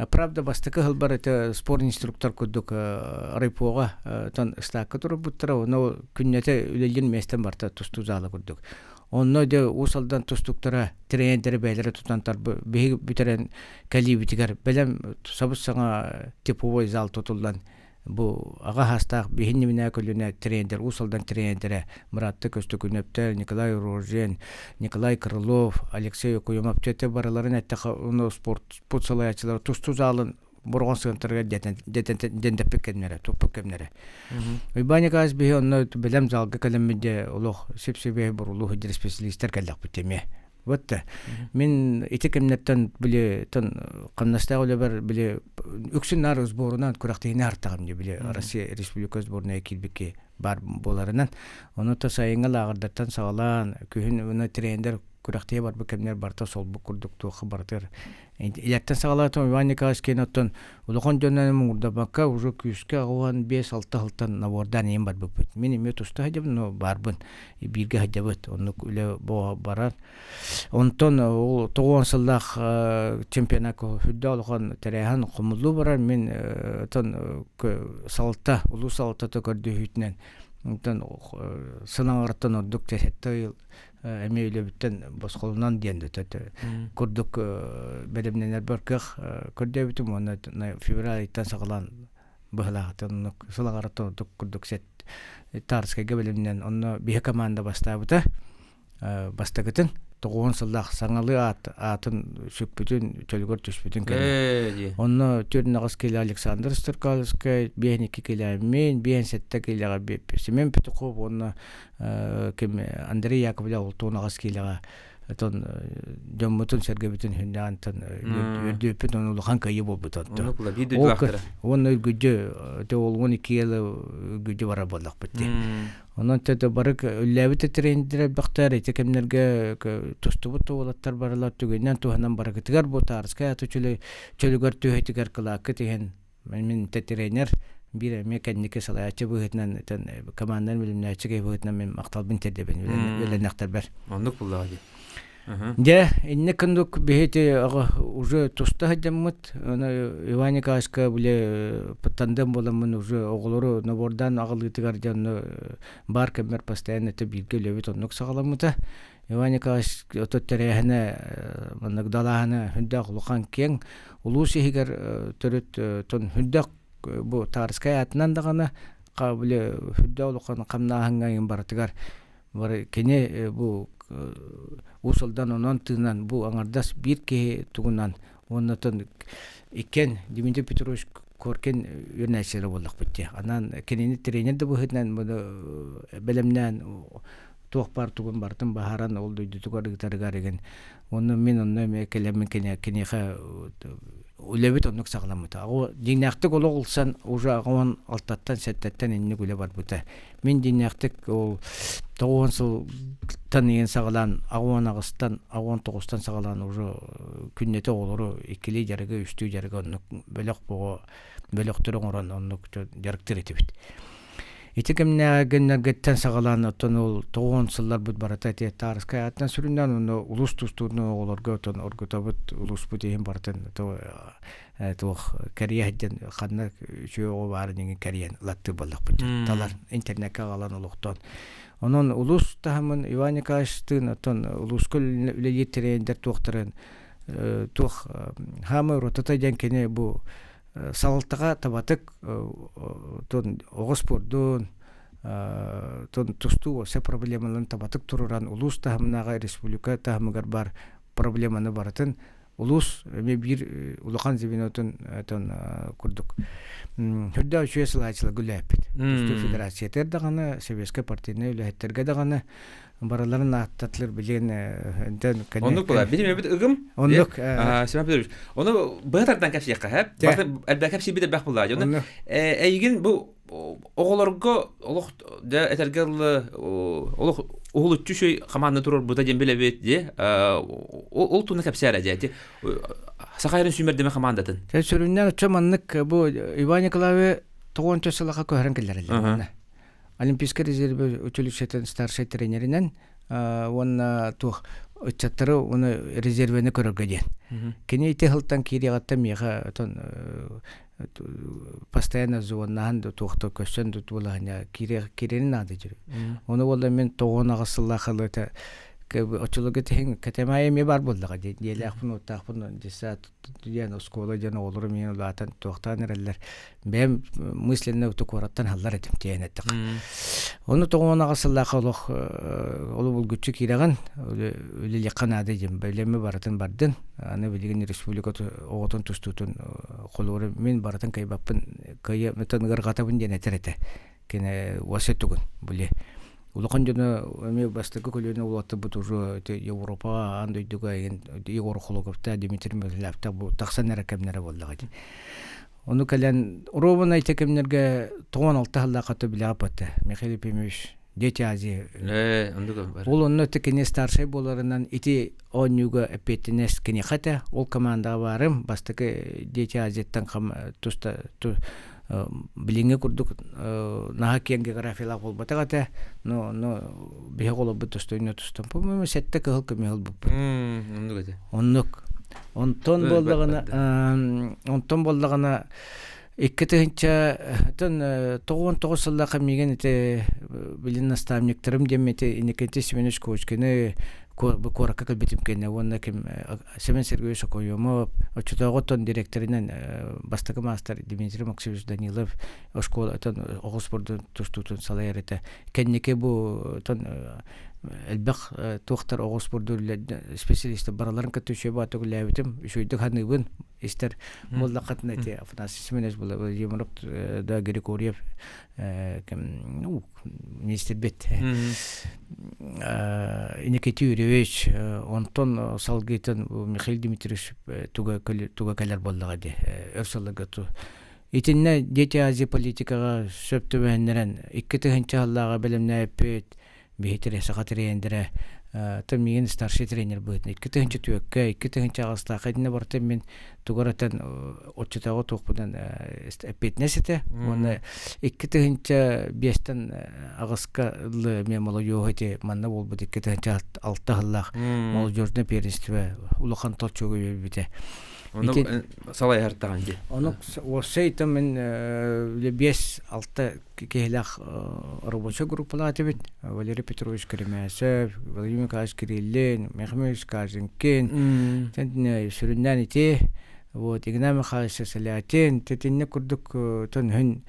Правда, бастакы сылбар это спорт инструктор курдук райпоҕа тон ыстаакка турбуттара, онно күннэтэ үлэлиир миэстэм барта тустуу зала курдук. Онно дьэ Уус Алдан тустуктара тренердэрэ бэйэлэрэ тутан тарбы биһиги бүтэрэн кэлиибитигэр бэлэм сабыс-саҥа типовой зал тутуллан бу аҕа саастаах биһин ньиминээ көлүөнэ тренердэр Уус Алдан тренердэрэ Мыратты Көстөкүүнэптэр, Николай Рожин, Николай Крылов, Алексей Окуемов дьэ барыларын эттэххэ уну спорт спорт салайааччылара тустуу залын Бороҕон сыантарыгар дэндэппит кэмнэрэ, туппут кэмнэрэ. Уйбаан Николаевич биһи онно бэлэм залга кэлэммит дьэ олох сип-сибиэһи бурулуу сылдьар специалистар кэллэхпит эмиэ. Вот мин ити кэмнэртэн били тон хамнастаах үлэбэр били үксүн наар сборунан күрэхтэһиини артаҕым дии били Россия Республика сборная киирбикки баар буоларынан. Ону то сайыҥҥы лааҕырдартан саҕалаан күһүн уна тренер күрэхтэһэ барбыт кэмнэр барыта солбук курдук туохха барытыгар Илэртэн саҕалаатым Иван Николаевич киэн оттон улахан дьоннору муҥурдаппакка уже күүскэ 85-6 сылтан набордаан иһин барбыппыт. Мин эмиэ туста сылдьабын, но баарбын. Бииргэ сылдьабыт. Оннук үлэ барар. Онтон ол 90 сыллаах чемпионакка сүрдээх улахан тэрээһин хомуллуу барар. Мин оттон салалта, улуус салалтата көрдөһүүтүнэн онтон сынаҥарыттан ордук сэттэ ый эмиэ үлэбиттэн босхолонон диэн курдук бэлэмнэнэрбэр кыах көрдөөбүтүм уонна февраль ыйтан саҕалаан быһалаахтан сыл аҕарыттан ордук курдук сет Тарскайга бэлэмнэн онно биһи команда бастаабыта бастакытын 90 сыллаах саҥалыы аат аатын сүкпүтүн чөлүгэр түспүтүн кэннэ онно 48 килэ Александр Стркаловскай 52 килэ мин 57 килэҕэ Семен Петухов уонна ким Андрей Яковлев 68 киилэҕэ отон дьоммутун сэргэбитин хүннээн үөрдүөппүт ону улахан кыайыы буолбут онто уонна үргүдьү те ол 12 ел үргүдьү барар буоллахпыт дии онон те бары үллээбит тренердэр элбэхтэр ити кэмнэргэ тустубут уолаттар барылар түгэнинэн туһанан барыгытыгар бу Тарскай аты чөлүгэр түһэтигэр кылааккыт иһин Мин тренер биир эмиэ кэнники салайааччы быһыытынан команданан билимнээччи киһи быһыытынан мин махталбын тиэрдэбин үөрэннэхтэрбэр. Оннук буллаҕа дии. Дьэ, иннэ кындык биһити уже туста сылдьаммыт, аны Иван Николаевичка били тандем буоламмын уже оҕолору набордаан аҕалыытыгар дьэ онно баар кэммэр постоянно это бииргэ үлэбит оннук саҕаламмыта. Иван Николаевич ото тэрээһинэ маннык далааһына хүндээх улахан киэҥ улуус иһигэр төрүт тон хүндээх бу Тарскай аатынан даҕаны били хүндээх улахан хамнааһыҥҥа барытыгар Бары кини бу Уус Алдан онон тыынан бу аҥардас биир киһи тугунан уонна оттон иккиэн Дмитрий Петрович Коркин үөрэнээччилэрэ буоллахпыт дии. Анаан кинини тренер да быһыытынан бэлэмнээн туох баар тугун барытын баһааран ол дойдутугар ыытарыгар игин уонна мин онно эмиэ кэлэммин киниэхэ үлэбит оннук саҕаламмыта. Дьиҥнээхтик олох ылсан уже аҕа алтаттан сэттэттэн инник үлэ барбыта. Мин дьиҥнээхтик ол 90 сылтан иһин саҕалаан 68-тан 89-тан саҕалаан уже күннэтэ оҕолору иккилии дьарыгы, үстүү дьарыгы оннук бөлөх боҕо бөлөхтөрү оҥорон оннук дьарыктыыр этибит. Ити кэмнээҕи гыннаргыттан саҕалаан оттон ол 90 сылларбыт барыта ити Таарыскай аатынан сүрүннээн онно улуус тустуутун оҕолорго оттон оргутабыт улууспут иһин барытын туох кэрийэ сылдьан ханна үчүгэй оҕо баарын иҥин кэрийэн ылаттыыр буоллахпыт талар интернекка аҕалан олохтоон онон улуус таһымын Иван Николаевичтыын оттон улууска үлэлиир тренердэр туохтарын туох хаамай ротата диэн кини бу салалтаҕа табатык оҕо спордун тустуу уопсай проблемаларын табатык туруран улуус таһымнааҕы республика таһымыгар баар проблеманы барытын улуус эмиэ биир улахан звенотун курдук үрдээх үчүгэй салааччыларга үлэлээппит. Тустуу федерациятыгар даҕаны, советскай партийнай үлэһиттэргэ даҕаны барыларын ааттатылар билигин Оннук була. Билим эбит ыгым. Оннук. Семен Петрович, ону быһа тардан кэпсиэххэ, һэ? Барыта элбэх кэпсиирбит элбэх буолла. Онно эйигин бу оҕолорго олох дьэ этэргэ дылы олох уһулуччу үчүгэй хамаанда туруорбута диэн билэбит дии. Ол туна кэпсээрэ дьэ ити Саха эрин сүүмэрдэмэ хамаандатын. Сүрүннээн оччо маннык бу Иван Николаевы тоҕуонча сылаха көһөрөн киллэрэллэр. Олимпийскай резервэ училищетын старшай тренеринэн уонна туох ыччаттары уонна резервэни көрөргө диэн. Кини ити сылтан киириэҕиттэн миэхэ отон постоянно звоннаһан да туохта көссөн да туолаһыня киирэрин наада дьүрү. Ону буолла мин 98 сыллаах ылыта оччолорго тиһин кэтэмаайа эмиэ бар буоллаҕа дии дьиэлээхпин уоттаахпын десят диэн оскуола диэн оҕолорум иһин улаатан туохтаан эрэллэр бэйэм мысленно куораттан халлар этим тиэйэн эттэххэ ону 98 сыллаахха олох ол булгуччу киирэҕин үлэлиэххэ наада диэн бэлэми барытын бардын аны билигин республика оҕотун тустуутун холууру мин барытын кыайбаппын кыайа ыарҕатабын диэн этэр этэ кини уоса тугун били улахан дьоно эмиэ бастакы көлүөнэ уолаттарбыт уже Европаҕа аан дойдуга Егор Хологовтаах Дмитрий Михайловтаах бу тахсан эрэ кэмнэрэ буоллаҕа дии ону кэлэн ровно ити кэмнэргэ 96 сыллаахха билэҕэ батта Михаил Ефимович Дети Азии ол онно ити кини старшай буоларынан ити оонньууга эппиэтинэс киниэхэ этэ ол командаҕа баарым бастакы Дети Азияттан туста билиҥҥи курдук наһаа киэҥ географиялаах буолбатах этэ но но биһиги олорбут достойно тустан по-моему сэттэ кыһыл көмүс ылбыппыт оннук этэ оннук онтон буоллаҕына онтон буоллаҕына 2000 99 сыллаахха миигин ити билин наставниктарым диэн ити Иннокентий Семенович Кочкины куоракка кэлбитим кэннэ уонна ким Семен Сергеевич Окоемов оччотооҕу оттон директорынан бастакы маастар Дмитрий Максимович Данилов оскуола оҕо спордун тустуутун салайар этэ кэнники бу элбэх туохтар оҕо спорду специалистар бараларын кытта үчүгэй баҕатык үлэлээбитим үчүгэйдик саныыбын истэр буоллаххытына ити Афанасий Семенович Владимиров да Григорьев министрбит Никита Юрьевич онтон салгыытын Михаил Дмитриевич туга туга кэлэр буоллаҕа дии өр сылларга итиннэ Дети Азии политикаҕа сөп түбэһиннэрэн 2000 сыллааҕы бэлэмнээппит. Биһи саха тренердэрэ тон миигин старший тренер быһыытынан 2004-кэ, 2008-таахха итиннэ барыта мин тугар этэн оччотооҕу туохпунан эппиэтинэс этэ. Уонна 2005-тэн аҕыска ылы мен молодежь ити манна буолбут 2006 сыллаах молодежное первенство улахан толчогу үөрбүтэ. Ону салайар таҕан дии. Ону уопсай мен 5-6 киһилээх рабочай группалаах этибит. Валерий Петрович Керемясов, Владимир Николаевич Кириллин, Михаил Каженкин, сүрүннээн ити вот Игнат Михайлович Сосолятин, титинне курдук төнһүн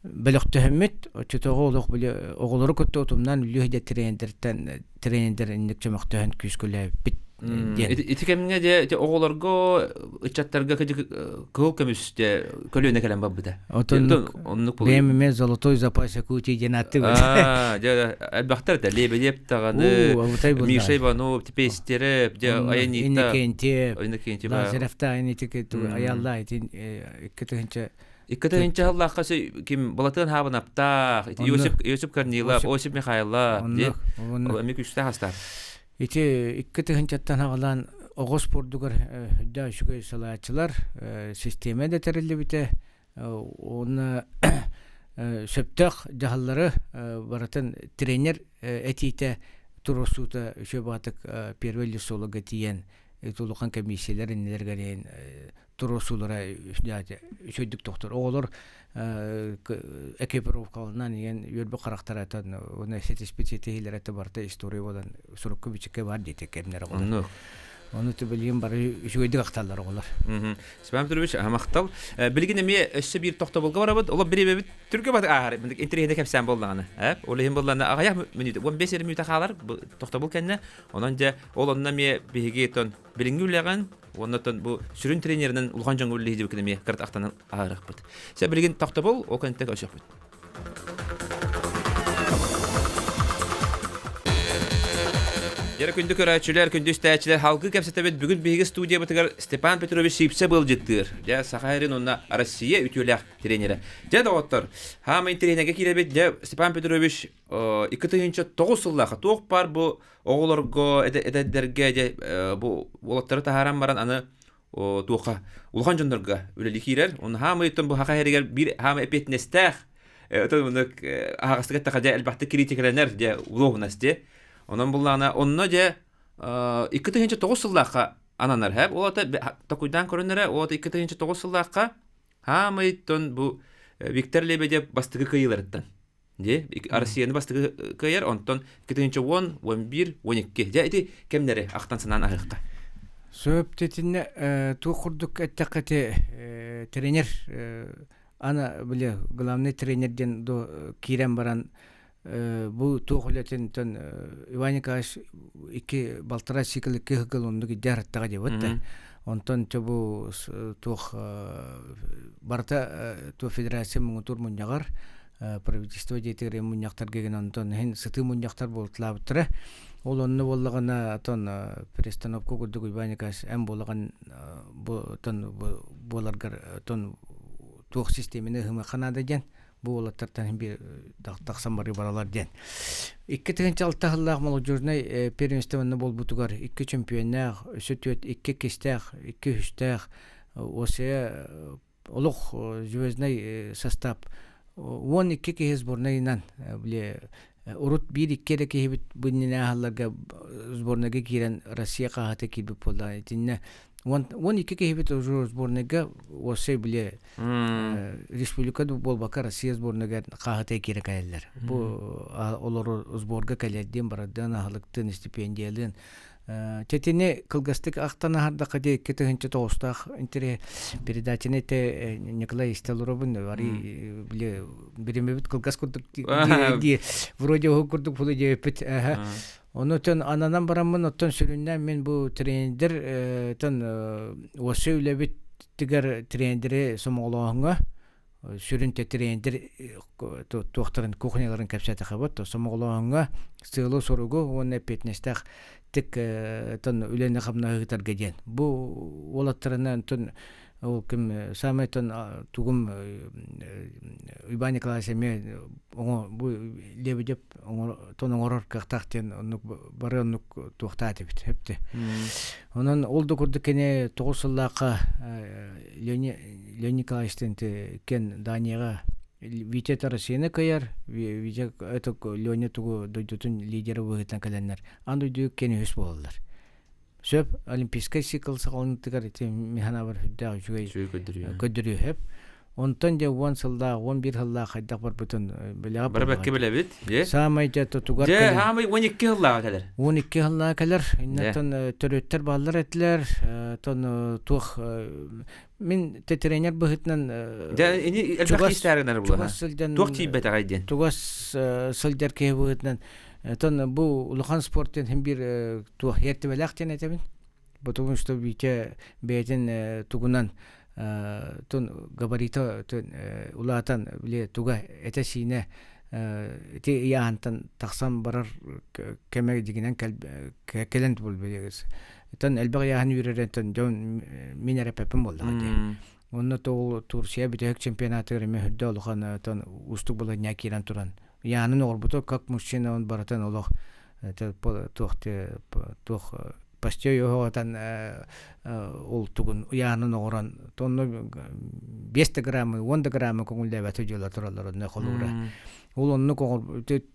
бөлөхтөһөммүт оччотооҕу олох били оҕолору кытта утумнаан үлүһ дэ тренердэртэн тренердэр инник чөмөхтөһөн күүскүлээбиппит диэн. Ити кэмҥэ дьэ оҕолорго ыччаттарга кыһыл көмүс дьэ көлүөнэ кэлэн барбыта. Отон оннук бэйэм эмиэ золотой запас Якутии диэн ааттыыбын. Дьэ элбэхтэр этэ Лебедев даҕаны Миша Иванов Тепестерев дьэ Айанита Иннокентьев Иннокентьев Лазаревта Айанитик аялла итин 2000 2 сыллаахха ким Балатыан Хаабынаптаах, Иосип, Иосип Корнилов, Осип Михайлов, ол эмиэ күүстээх астаах. Ити 2000-ттан аҕалаан оҕо спордугар үрдээх үчүгэй салааччылар систиэмэ да тэриллибитэ уонна сөптөөх дьаһаллары барытын тренер этиитэ туруорсуута үчүгэй баҕатык первый лесолога тиийэн улахан комиссиялар иннилэригэр туруорсуулара үчүгэйдик тохтор. Оҕолор экипировкаларынан иэн үөрбүт харахтара уонна ситиспит ситиһиилэрэ барыта история буолан сурукка бичиккэ бар диэтэ кэмнэр оҕолор. Ону билигин бары үчүгэйдик ахталлар оҕолор. Степан Петрович, махтал. Билигин эмиэ өссө биир тохтобулга барабыт. Олох бириэмэбит түргө бат ааһар. Интэриэһинэй кэпсээн буоллаҕына. Ол иһин буоллаҕына аҕыйах мүнүүтэ, 15 эрэ мүнүүтэ хаалар тохтобул кэннэ. Онон дьэ ол онно эмиэ биһиги тон билиҥҥи үлэҕин уонна оттон бу сүрүн тренеринэн улахан дьоҥҥо үлэлиһи диэбиккин эмиэ кырат ахтанан ааһарыахпыт. Сэ билигин тохтобул, ол кэнниттэн көрсүөхпүт. Дьэрэ күндү көрөөччүлэр, күндү истээччилэр, халгыы кэпсэтэбит бүгүн биһиги студиябытыгар Степан Петрович Сипсэ быалдьыттыыр. Дьэ, Саха сирин уонна Россия үтүөлээх тренерэ. Дьэ, доҕоттор, хаамай тренергэ киирэбит. Дьэ, Степан Петрович 2009 сыллаахха туох баар бу оҕолорго эдэрдэргэ дьэ бу уолаттары таһааран баран аны туохха улахан дьоннорго үлэлии киирэр. Онно хаамай оттон бу хаха иһэригэр биир хаамай эппиэтинэстээх отон мунук аһаҕастык эттэххэ дьэ элбэхтик критикаланар дьэ улуоһунас дьэ. Онон буллаҕына онно дьэ 2009 сыллаахха ананар хэп. Ол ата токуйдаан көрөннөрө ол ата 2009 сыллаахха хаамай тон бу Виктор Лебедев бастакы кыайыыларыттан Дии, Россияны бастакы кыайар, онтон 2010, 11, 12. Дьэ, ити кэмнэри ахтан санаан аһыахха. Сөп титинне туох курдук эттэххэ ити тренер ана били главный тренер диэн до киирэн баран бу туох үлэтин тон Иван Николаевич икки балтараа цикл икки ыгыл оннук идэ арыттаҕа диэбит да онтон чэ бу туох барыта туох федерация муҥутуур мунньаҕар правительство дьиэтигэр мунньахтарга гин онтон иһин сытыы мунньахтар буолталаабыттара ол онно буоллаҕына отон перестановка курдук Иван Николаевич эн буолаҕын бу тон буоларгар тон туох систиэмэни ыһымыахха наада диэн бу уолаттартан биир тахсан барыы баралар диэн 2006 сыллаах молодежнай первенствоны буолбутугар икки чемпионнаах өссө түөрт икки иккистээх икки үһүстээх ОСЕ олох звездный состав 12 киһи сборнайынан били урут биир икки эрэ киһибит бу иннинэ аһалларга сборнайга киирэн Россия хаһыата киирбит буолла итиннэ 12 киһибит уже сборнайга уопсай били республика буолбакка Россия сборнайга хаһыата киирэ кэлэллэр бу олору сборга кэлэрдиин барардыан аһылыктыын стипендиялыын Тетини кылгастык ахтан аһардахха дии 2009-таах интере передачаны те Николай Истелуровын ари били биримебит кылгас курдук ди вроде оһу курдук пулу диэппит Ону тон ананан бараммын оттон сүрүннээн мин бу тренердер тон уоса үлэбит тигэр тренердери сомоҕолооһуҥҥа сүрүн тренердер туохтарын кухняларын кэпсээтэхэ сомоҕолооһуҥҥа сыалы-соругу уонна эппиэтинэстээх тик тон үлэни хамнаһы ыытарга диэн бу уолаттарынан тон Ол ким самай тон тугум Иван Николаевич эмиэ оҥо бу Лебедев тон оҥорор кыахтаах диэн оннук бары оннук туохтаат эбит эпти. Онон ол да курдук кини 9 сыллаахха Леонид Николаевичтын кен Данияҕа Витя Россияны кыайар, Витя это Леня тугу дойдутун лидері быһыытынан кэлэннэр аан дойду кен үһүс буолаллар. Сөп олимпийскай цикл саҕаланыытыгар ити механабар үрдээх үчүгэй көрдөрүү сөп. Онтон дьэ 10 сыллаах, 11 сыллаах хайдах барбытын билэҕэ Бары бэккэ билэбит. Саамай дьэ тутугар Дьэ, хаамай 12 сыллааҕа кэлэр. 12 сыллааҕа кэлэр. Иннаттан төрүттэр бааллар этилэр. Тон туох мин тренер быһыытынан Дьэ, ини элбэх истээринэр була. Сылдьан туох тиийбэтэҕэй диэн. Чугас сылдьар киһи быһыытынан тон бу улахан спорт диэн биир туох эртибэлээх диэн этэбин. Потому что Витя бэйэтин тугунан тун габарита улаатан били туга этэ-сиинэ ити ыйааһынтан тахсан барар кэмэ дигинэн кэлэн тубул тон элбэх ыйааһын үүрэрентэн дьон мин эрэппэппин буоллаҕа дии. Онно тоҕул Турция бүтэһик чемпионатыгар эмиэ үрдэ улахан тон уустук балаһыанньа киирэн туран ыйааһынын оҕорбута как мужчина он барытын олох туох туох почти оһоҕотон ол тугун ыйаанын оҕорон тонно 5 да граммы 10 да граммы көҥүллээбэт дьыла тураллар онно холуура ол оннук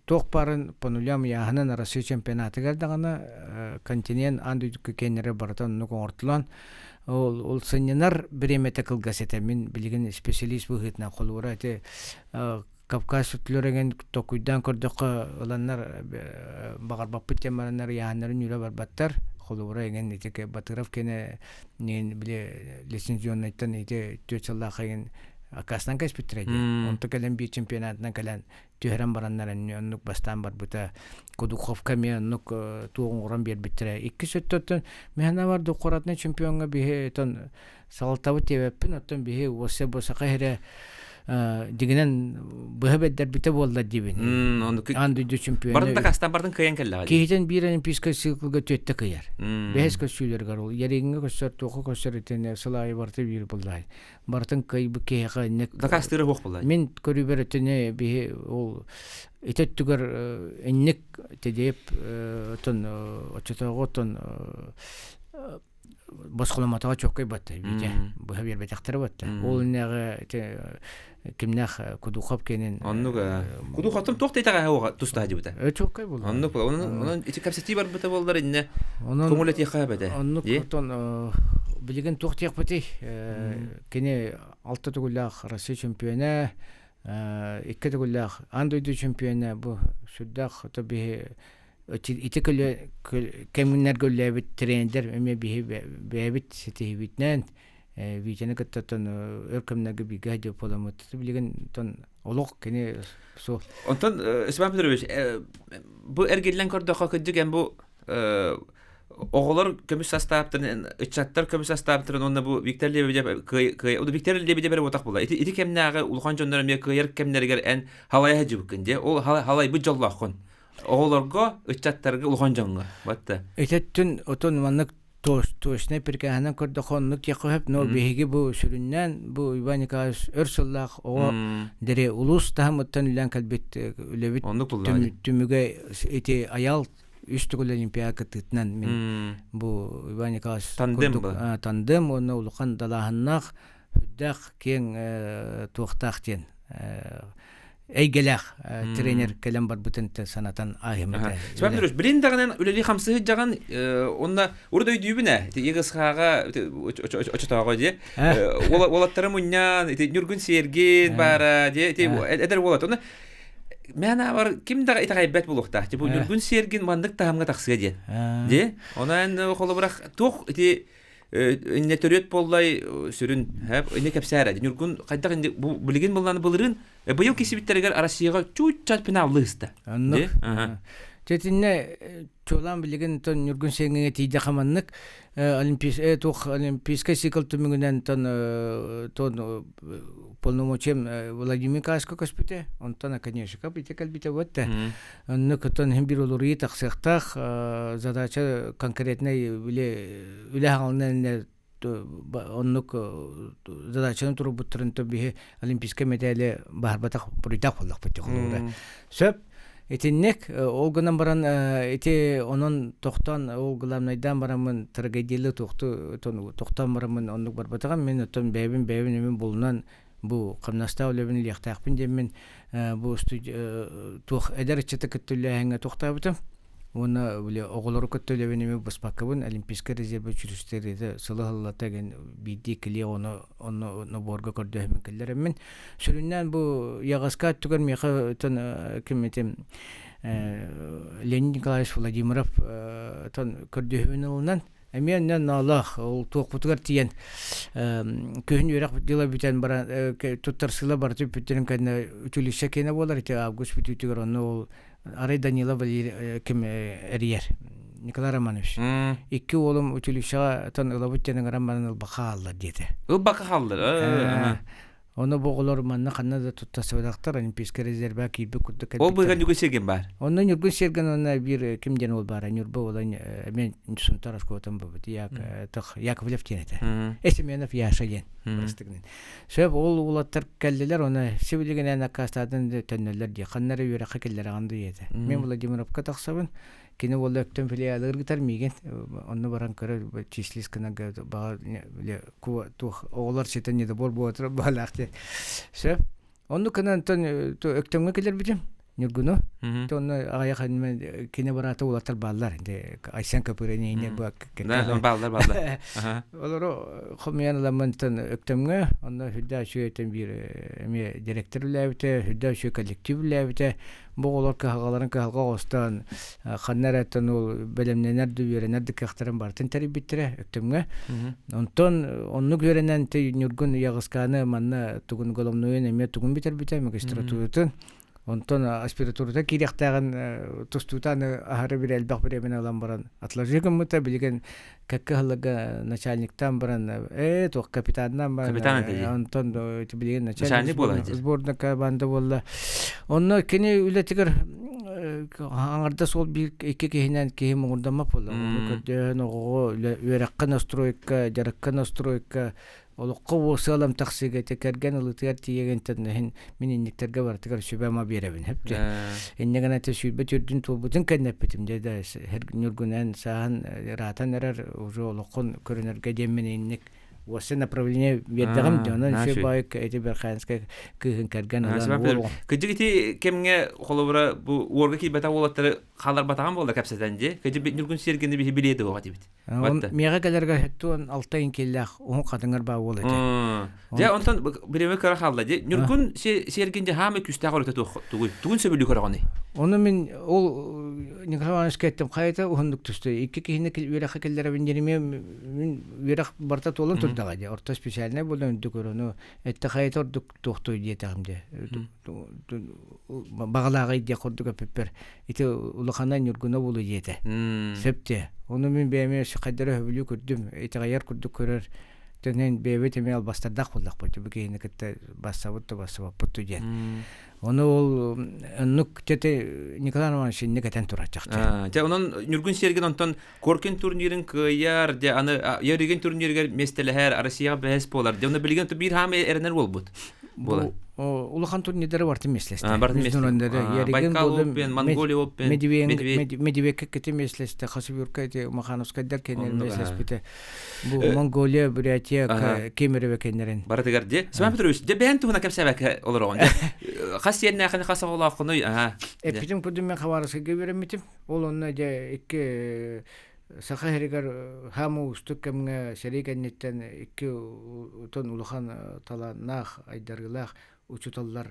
туох баарын по нулям ыйааһынан Россия чемпионатыгар даҕаны континент аан дойду кэннэрэ барыта оннук оҥортулан ол ол сынньанар бириэмэтэ кылгас этэ. Мин билигин специалист быһыытынан холуура ити Кавказ өттүлэр токуйдаан көрдөххө ыланнар баҕарбаппыт диэн бараннар ыйааһыннарын үүрэ барбаттар. Холобура эҥин ити Батыров кene били лицензионнайтан ити 4 сыллаах эҥин аккаастанан кэспиттэрэ дии. Онто кэлэн биир чемпионатынан кэлэн түһэрэн бараннар оннук бастаан барбыта. Кудуховка эмиэ оннук туох оҥорон биэрбиттэрэ. Иккис өттөттөн механа бар двукратный чемпиоҥҥа биһи тон салалтабыт диэбэппин, оттон биһи уоssa бу саха иһирэ дигинэн быһа бэрдэрбитэ буолла диибин. Аан дойду чемпиона. Барын да кастан бардын кыайан кэллэҕэ. Киһитин биир олимпийскай циклга түөттэ кыйар. Бэһис көссүүлэригэр ол яриҥҥа көссөр, туохха көссөр итини сыл аайы барыта биир буллаай. Барытын кыайбыт киһиэхэ инник Дакаастыыра суох буллаай. Мин көрүүбэр өтүнэ биһи ол ити өттүгэр инник тедиэп отон оччотооҕу отон босхоломмотоҕо чуоккай батта Витя быһа биэрбэтэхтэрэ батта ол иннээҕи ити кимнээх Кудухов кэнин оннук Кудуховтан туох да итэҕэһэ тустаһа дьыбыта чуоккай буолла оннук онон ити кэпсэтии барбыта буоллар инне көҥүл этиэххэ эбэтэ оннук отон билигин туох диэхпитий кини алта төгүллээх Россия чемпиона, икки төгүллээх аан дойду чемпиона. Бу сүрдээх то биһи ити кэмнэргэ үлэлээбит тренердэр эмиэ биһи бэйэбит ситиһибитинэн Витяны кытта тон өр кэмнэргэ бииргэ сылдьыбыт буоламмыт билигин тон олох кини суох. Онтон Степан Петрович, бу эргиллэн көрдөххө кырдьык эн бу оҕолор көмүс састааптарын, ыччаттар көмүс састааптарын уонна бу Виктор Лебедев кыай Виктор Лебедев эрэ буотах була. Ити ити кэмнээҕи улахан дьоннор эмиэ кыайар кэмнэригэр эн халайа сылдьыбыккын дии. Ол халайбыт дьоллооххун. Оҕолорго, ыччаттарга, улахан дьоҥҥо. Батта. Итеттүн отон маннык точнай прикаһынан көрдөххө оннук диэххэ сөп, но биһиги бу сүрүннээн бу Иван Николаевич өр сыллаах оҕо дири улуус таһымыттан үлээн кэлбит үлэбит түмүгэ ити аял үс төгүл олимпиада кыттыытынан мин бу Иван Николаевич тандем тандем уонна улахан далааһыннаах үрдээх киэҥ туохтаах диэн эйгэлээх тренер кэлэн барбытын санатан ааһыммыта. Степан Петрович, билин даҕанан үлэлии хамсыһы дьаҕан онна урут өйдүүбүн ээ ити ЕГСХ-га очотооҕо дии уолаттары мунньаан ити Ньургун Сергин баара дии ити эдэр уолат онно мэн бар ким да итэҕэйбэт буолуохтаах бу Ньургун Сергин маннык таһымҥа тахсыа диэн дии онон холобурах туох ити инне төрүөт буоллай сүрүн инне кэпсээрэ Ньургун хайдах инде бу билигин булланы былырыын быйыл кисибиттэригэр Россияга чууччат финаллы ыста. Оннук. Тетинне чуолаан билигин тон Ньургун Сеҥҥэ тиийдэ хаманнык олимпийс туох олимпийскай цикл түмүгүнэн тон тон полномочиям Владимир Кашко көспүтэ, онтон Оконешников ити кэлбитэ буотта. Оннук тон иһин бир олоруйу тахсыахтаах задача конкретнай үлэ үлэ хаҥалынан. Оннук задачаны турбуттарын то биһи олимпийскай мэтээли баһарбатах буруйдаах буоллахпыт холобура. Сөп. Итинник ол гынан баран ити онон тохтоон ол главнайдаан бараммын трагедиялы туохту тохтоон бараммын оннук барбатаҕым мин оттон бэйэбин бэйэбин эмин булунан бу хамнастаах үлэбин илиэхтээхпин диэммин бу туох эдэр ыччаты кытта үлэлээһиҥҥэ тохтообутум уонна били оҕолору кытта үлэбин эмиэ быспаккабын олимпийскай резервэ училищеты сылы сыллата ген биирдии иккилии ону онно нобуорга көрдөһөммүн киллэрэммин сүрүннээн бу ягаска өттүгэр миэхэ ким этим Леонид Николаевич Владимиров тон көрдөһүүнү ылынан эмиэ ноолоох ол туохпутугар тиийэн күһүн үөрэх дьыла бүтэн баран туттарсыыла барыта бүппүттэрин кэннэ училище киэнэ буолар ити август бүтүүтүгэр онно ол арай Данила Валерий ким эрийэр Николай Романович икки уолум училищеҕа тон ылабыт диэн ыҥыран баран ылбакка хааллар диэтэ ылбакка хааллар Ону бу оҕолор манна ханна да туттарсыбатахтар, Олимпийскай резервэ киирбит курдук Ол быыһа Ньургун Сергин баар. Онно Ньургун Сергин уонна биир ким диэн уол баара, Ньурба уола эмиэ Сунтаар оскуолатын булбут, Яковлев диэн этэ. Семенов Яша диэн бырастыгынан. Сөп ол уолаттар кэллилэр, оны сибилигинэн аккаастаатын төннөллөр дии. Ханна эрэ үөрэххэ киллэрэҕин диэтэ. Мен Владимировка тахсабын, кини уола өктөн филиалыгар гытар миигин онно баран көрөр числис гынан баҕа туох оҕолор ситэн недобор буолатар баалаах диэн сөп оннук гынан онтон өктөмҥө кэлэрбитим Ньургуну онно аҕыйах кини бараата уолаттар бааллар Айсен Копырин бааллар бааллар олору хомуйан ыламмын өктөмҥө онно үрдэ үчүгэйтэн биир эмиэ директор үлээбитэ үрдэ үчүгэй коллектив үлээбитэ Бу оҕолор кыһалҕаларын кыһалҕа оҕостон ханна эрэ оттон ол бэлэмнэнэр да үөрэнэр да кыахтарын барытын тэрийбиттэрэ Өктөмҥө. Онтон оннук үөрэнэн Ньургун Яҕыскааны манна тугун головнойун эмиэ тугун бүтэрбитэ магистратуратын. Онтон аспирантурата киириэхтээҕин тустуута аны аһары бир элбэх бириэмэни ылан баран отложи гыммыта билигин кэккэ сылларга начальниктаан баран ээ туох капитаннаан баран капитан этэ онтон билигин начальник сборная команда буолла онно кини үлэтигэр аҥардас ол биир икки киһинэн киһи муҥурдаммат буолла көрдөһөн оҕоҕо үөрэххэ настройка дьарыкка настройка олоххо уол сыалам тахсыыга ити кэргэн ылытыгар тиийэгинтэн иһин мин инниктэргэ барытыгар сүбэ-ама биэрэбин хөптө инньэ гынан ити сүүрбэ төрдүн туолбутун кэннэппитим дьэ да ньургунан сааһын ыраатан эрэр уже олоххун көрүнэргэ диэммин инник уосса направление биэрдэҕим дьэ онон үчүгэй баайык ити Верхоянскай кыыһын кэргэн ылан уол Кыдьык ити кэмҥэ холобура бу уорга киирбэтэх уолаттары хааларбатаҕым буолла кэпсэтэн дии. Кыдьык Ньургун Сергини биһи билиэ дуоҕа дибит. Миэхэ кэлэргэ 76 иҥкиллээх уһун хатыҥыр баа уол этэ. Дьэ, онтон бириэмэ кыра хаалла дии. Ньургун сиэргин дьэ хаамай күүстээх өрүтэ тугуй? Тугун сөбүлүү көрөҕүнүй? Ону мин ол Николай Ивановичка эттим, хайата уһуннук түстэ. Икки киһини үөрэххэ киллэрэбин диэн мин үөрэх барыта туолан турдаҕа дии. Орто специальнай буолан үрдүк ону этте хайата ордук туохтуй диэтэҕим дии. Баҕалааҕый диэх курдук эппиппэр ити улахана Ньургуна буолуо диэтэ. Сөп дии. Ону мин бэйэм хайдары сөбүлүү көрдүм. Итэҕэйэр курдук көрөр. Төнөн бэйэбит эмиэ албастардаах буоллахпыт. Бу киһини кытта бассабыт да бассыбаппыт да диэн. Ону ол оннук тете Николай Романович инник этэн турар чахчы. Дьэ онон Ньургун Сергин онтон Коркин турнирын кыайар, дьэ аны Ярыгин турнирыгар миэстэлэһэр, Россияҕа бэһис буолар. Дьэ онно билигин биир хаамай эрэнэр буолбут. Буолар. Улахан турнирдары бартын миэстэлэстэ. Бартын миэстэлэстэ. Байкал Open, Монголия Open, Медведь кити миэстэлэстэ, Хасыбюрка эти Махановскайдар кенер миэстэлэспитэ. Бу Монголия, Бурятия, Кемерово кеннерин. Барытыгар де. Семен Петрович, де бэйэн туһуна кэпсээбэккэ олороҕун. Хас сиэннээхини хас оҕолооххунуй? Эппитим курдук мен Хабаровскайга үөрэммитим. Ол онно дьэ икки Саха сиригэр хаама уустук кэмҥэ сэрии кэнниттэн икки утон улахан талааннаах, айдарыылаах учууталлар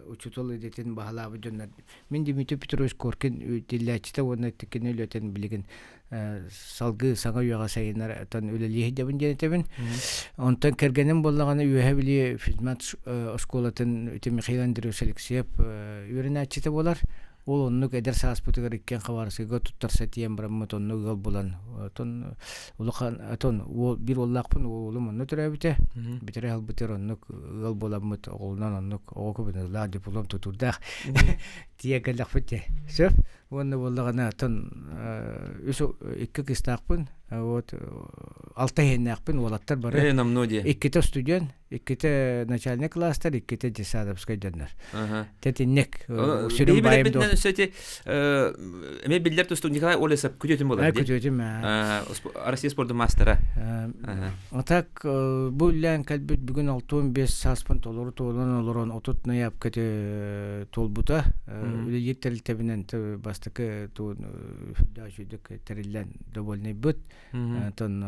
учуутал идэтин баһылаабыт дьоннор. Мин Дмитрий Петрович Коркин тиллээччитэ уонна кини үлэтин билигин салгыы саҥа үйэҕэ сайыннар үлэлии сылдьабын диэн этэбин. Онтон кэргэним буоллаҕына Үөһэ Бүлүү физмат оскуолатын Михаил Андреевич Алексеев үөрэнээччитэ буолар. Ол оннук эдэр сааспытыгар иккиэн Хабаровскайга туттарса тиийэн бараммыт онно ыал булан отон улахан отон уол биир уоллаахпын уолум онно төрөөбүтэ бүтэрэ ылбытыгар оннук ыал буоламмыт оҕолунан оннук оҕо көбүнүлаах диплом тутуурдаах тиийэн кэллэхпит дии сөп уонна буоллаҕына отон үс икки кыыстаахпын вот. Алта иһиннээхпин уолаттар бары. Э, намно дии. Иккитэ студент, иккитэ начальник класстар, иккитэ детсадовскай дьоннор. Тэтинник сүрүн байым доо. Өссө эмиэ биллэр тустуук Николай Олесов күтүөтүм болар дии. Күтүөтүм. Россия спордун мастера. А так бу үллээн кэлбит бүгүн 65 сааспын толору туолан олорон 30 ноябрьга туолбута. Үлэлиир тэрилтэбинэн бастакы туун үчүгдүк тэриллэн довольныйбыт. Тон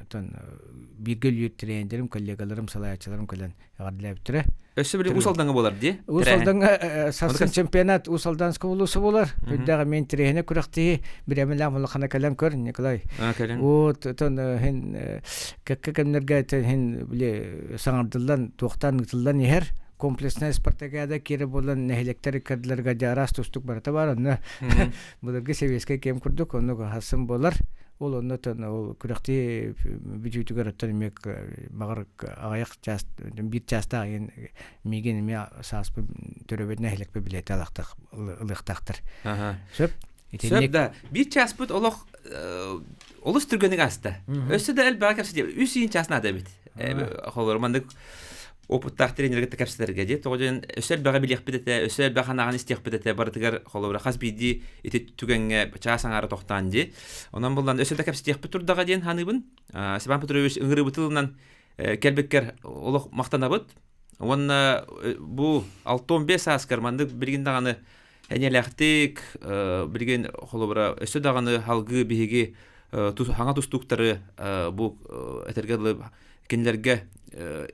тон бииргэ үлэлиир тренердэрим, коллегаларым, салайааччыларым кэлэн эҕэрдэлээбиттэрэ. Өссө били Уус Алдаҥҥа буолар дии? Уус Алдаҥҥа сарсын чемпионат Уус Алданскай улууса буолар. Үрдээх эмиэ интэриэһинэй күрэхтэһии. Бириэмэлээх улахана кэлэн көр, Николай. Кэлэн. Вот, тон хин кэккэ кэмнэргэ хин били саҥардыллан, туохтаан ыытыллан иһэр комплексная спартакиада киирэ буолан нэһилиэктэр иккардыларыгар дьэ араас тустук барыта бар онно былыргы сэбиэскэй кэм курдук оннук хассын буолар ол онно ол күрэхтии бүтүүтүгэр оттон эмиэ баҕар аҕыйах чаас биир чаастаах иһин миигин эмиэ сааспын төрөөбүт нэһилиэкпэ билиэтэ ылыахтаахтар сөп Сөп да. Биир чааспыт олох олус түргэнник ааста. Өссө да элбэҕи кэпсэтиэ. Үс иин чаас наада эбит. Холобур, маннык опыттаах тренергэ кэпсэтэргэ дии. Тоҕо диэн өссө элбэҕи билиэхпит этэ, өссө элбэх анаҕын истиэхпит этэ. Барытыгар холобура хас биирдии ити түгэҥҥэ чаас аҥаара тохтоон дии. Онон буллан өссө да кэпсэтиэхпит турдаҕа диэн саныыбын. Степан Петрович ыҥырыыбыт тылынан кэлбиккэр олох махтанабыт. Уонна бу 65 сааскар маннык билигин даҕаны эниэлээхтик билигин холобура өссө даҕаны халгыы биһиги хаҥа тустууктары бу этэргэ дылы кинилэргэ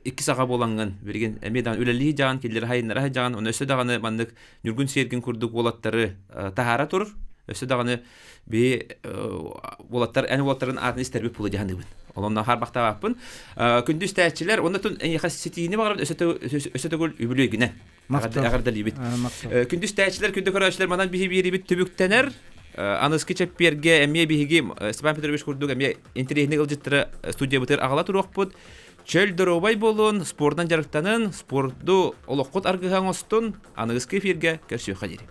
икки саҕа буолаҥҥын билигин эмиэ даҕаны үлэлии дьаҕан кинилэри хайыннара дьаҕан онно өссө даҕаны маннык ньургун сиэргин курдук уолаттары таһаара турur өссө даҕаны би уолаттар эн уолаттарын аатын истэрбит була дьаһаныыбын олонно харбахтаабаппын күндү истээччилэр онно тун эйиэхэ ситиини баҕарабын өссө төгүл үбүлүөйгүнэн Эҕэрдэлиибит. Күндү истээччилэр, күндү көрөөччүлэр, манан биһи биэриибит түбүктэнэр. Аныскы чэппиэргэ эмиэ биһиги Степан Петрович курдук эмиэ интэриэһинэй ыалдьыттары студиябытыгар аҕала туруохпут. Чөл доруобай буолун, спордунан дьарыктанын, спорду олоххут аргыһа оҥостун, аныгыскы эфиргэ көрсүөххэ диэри.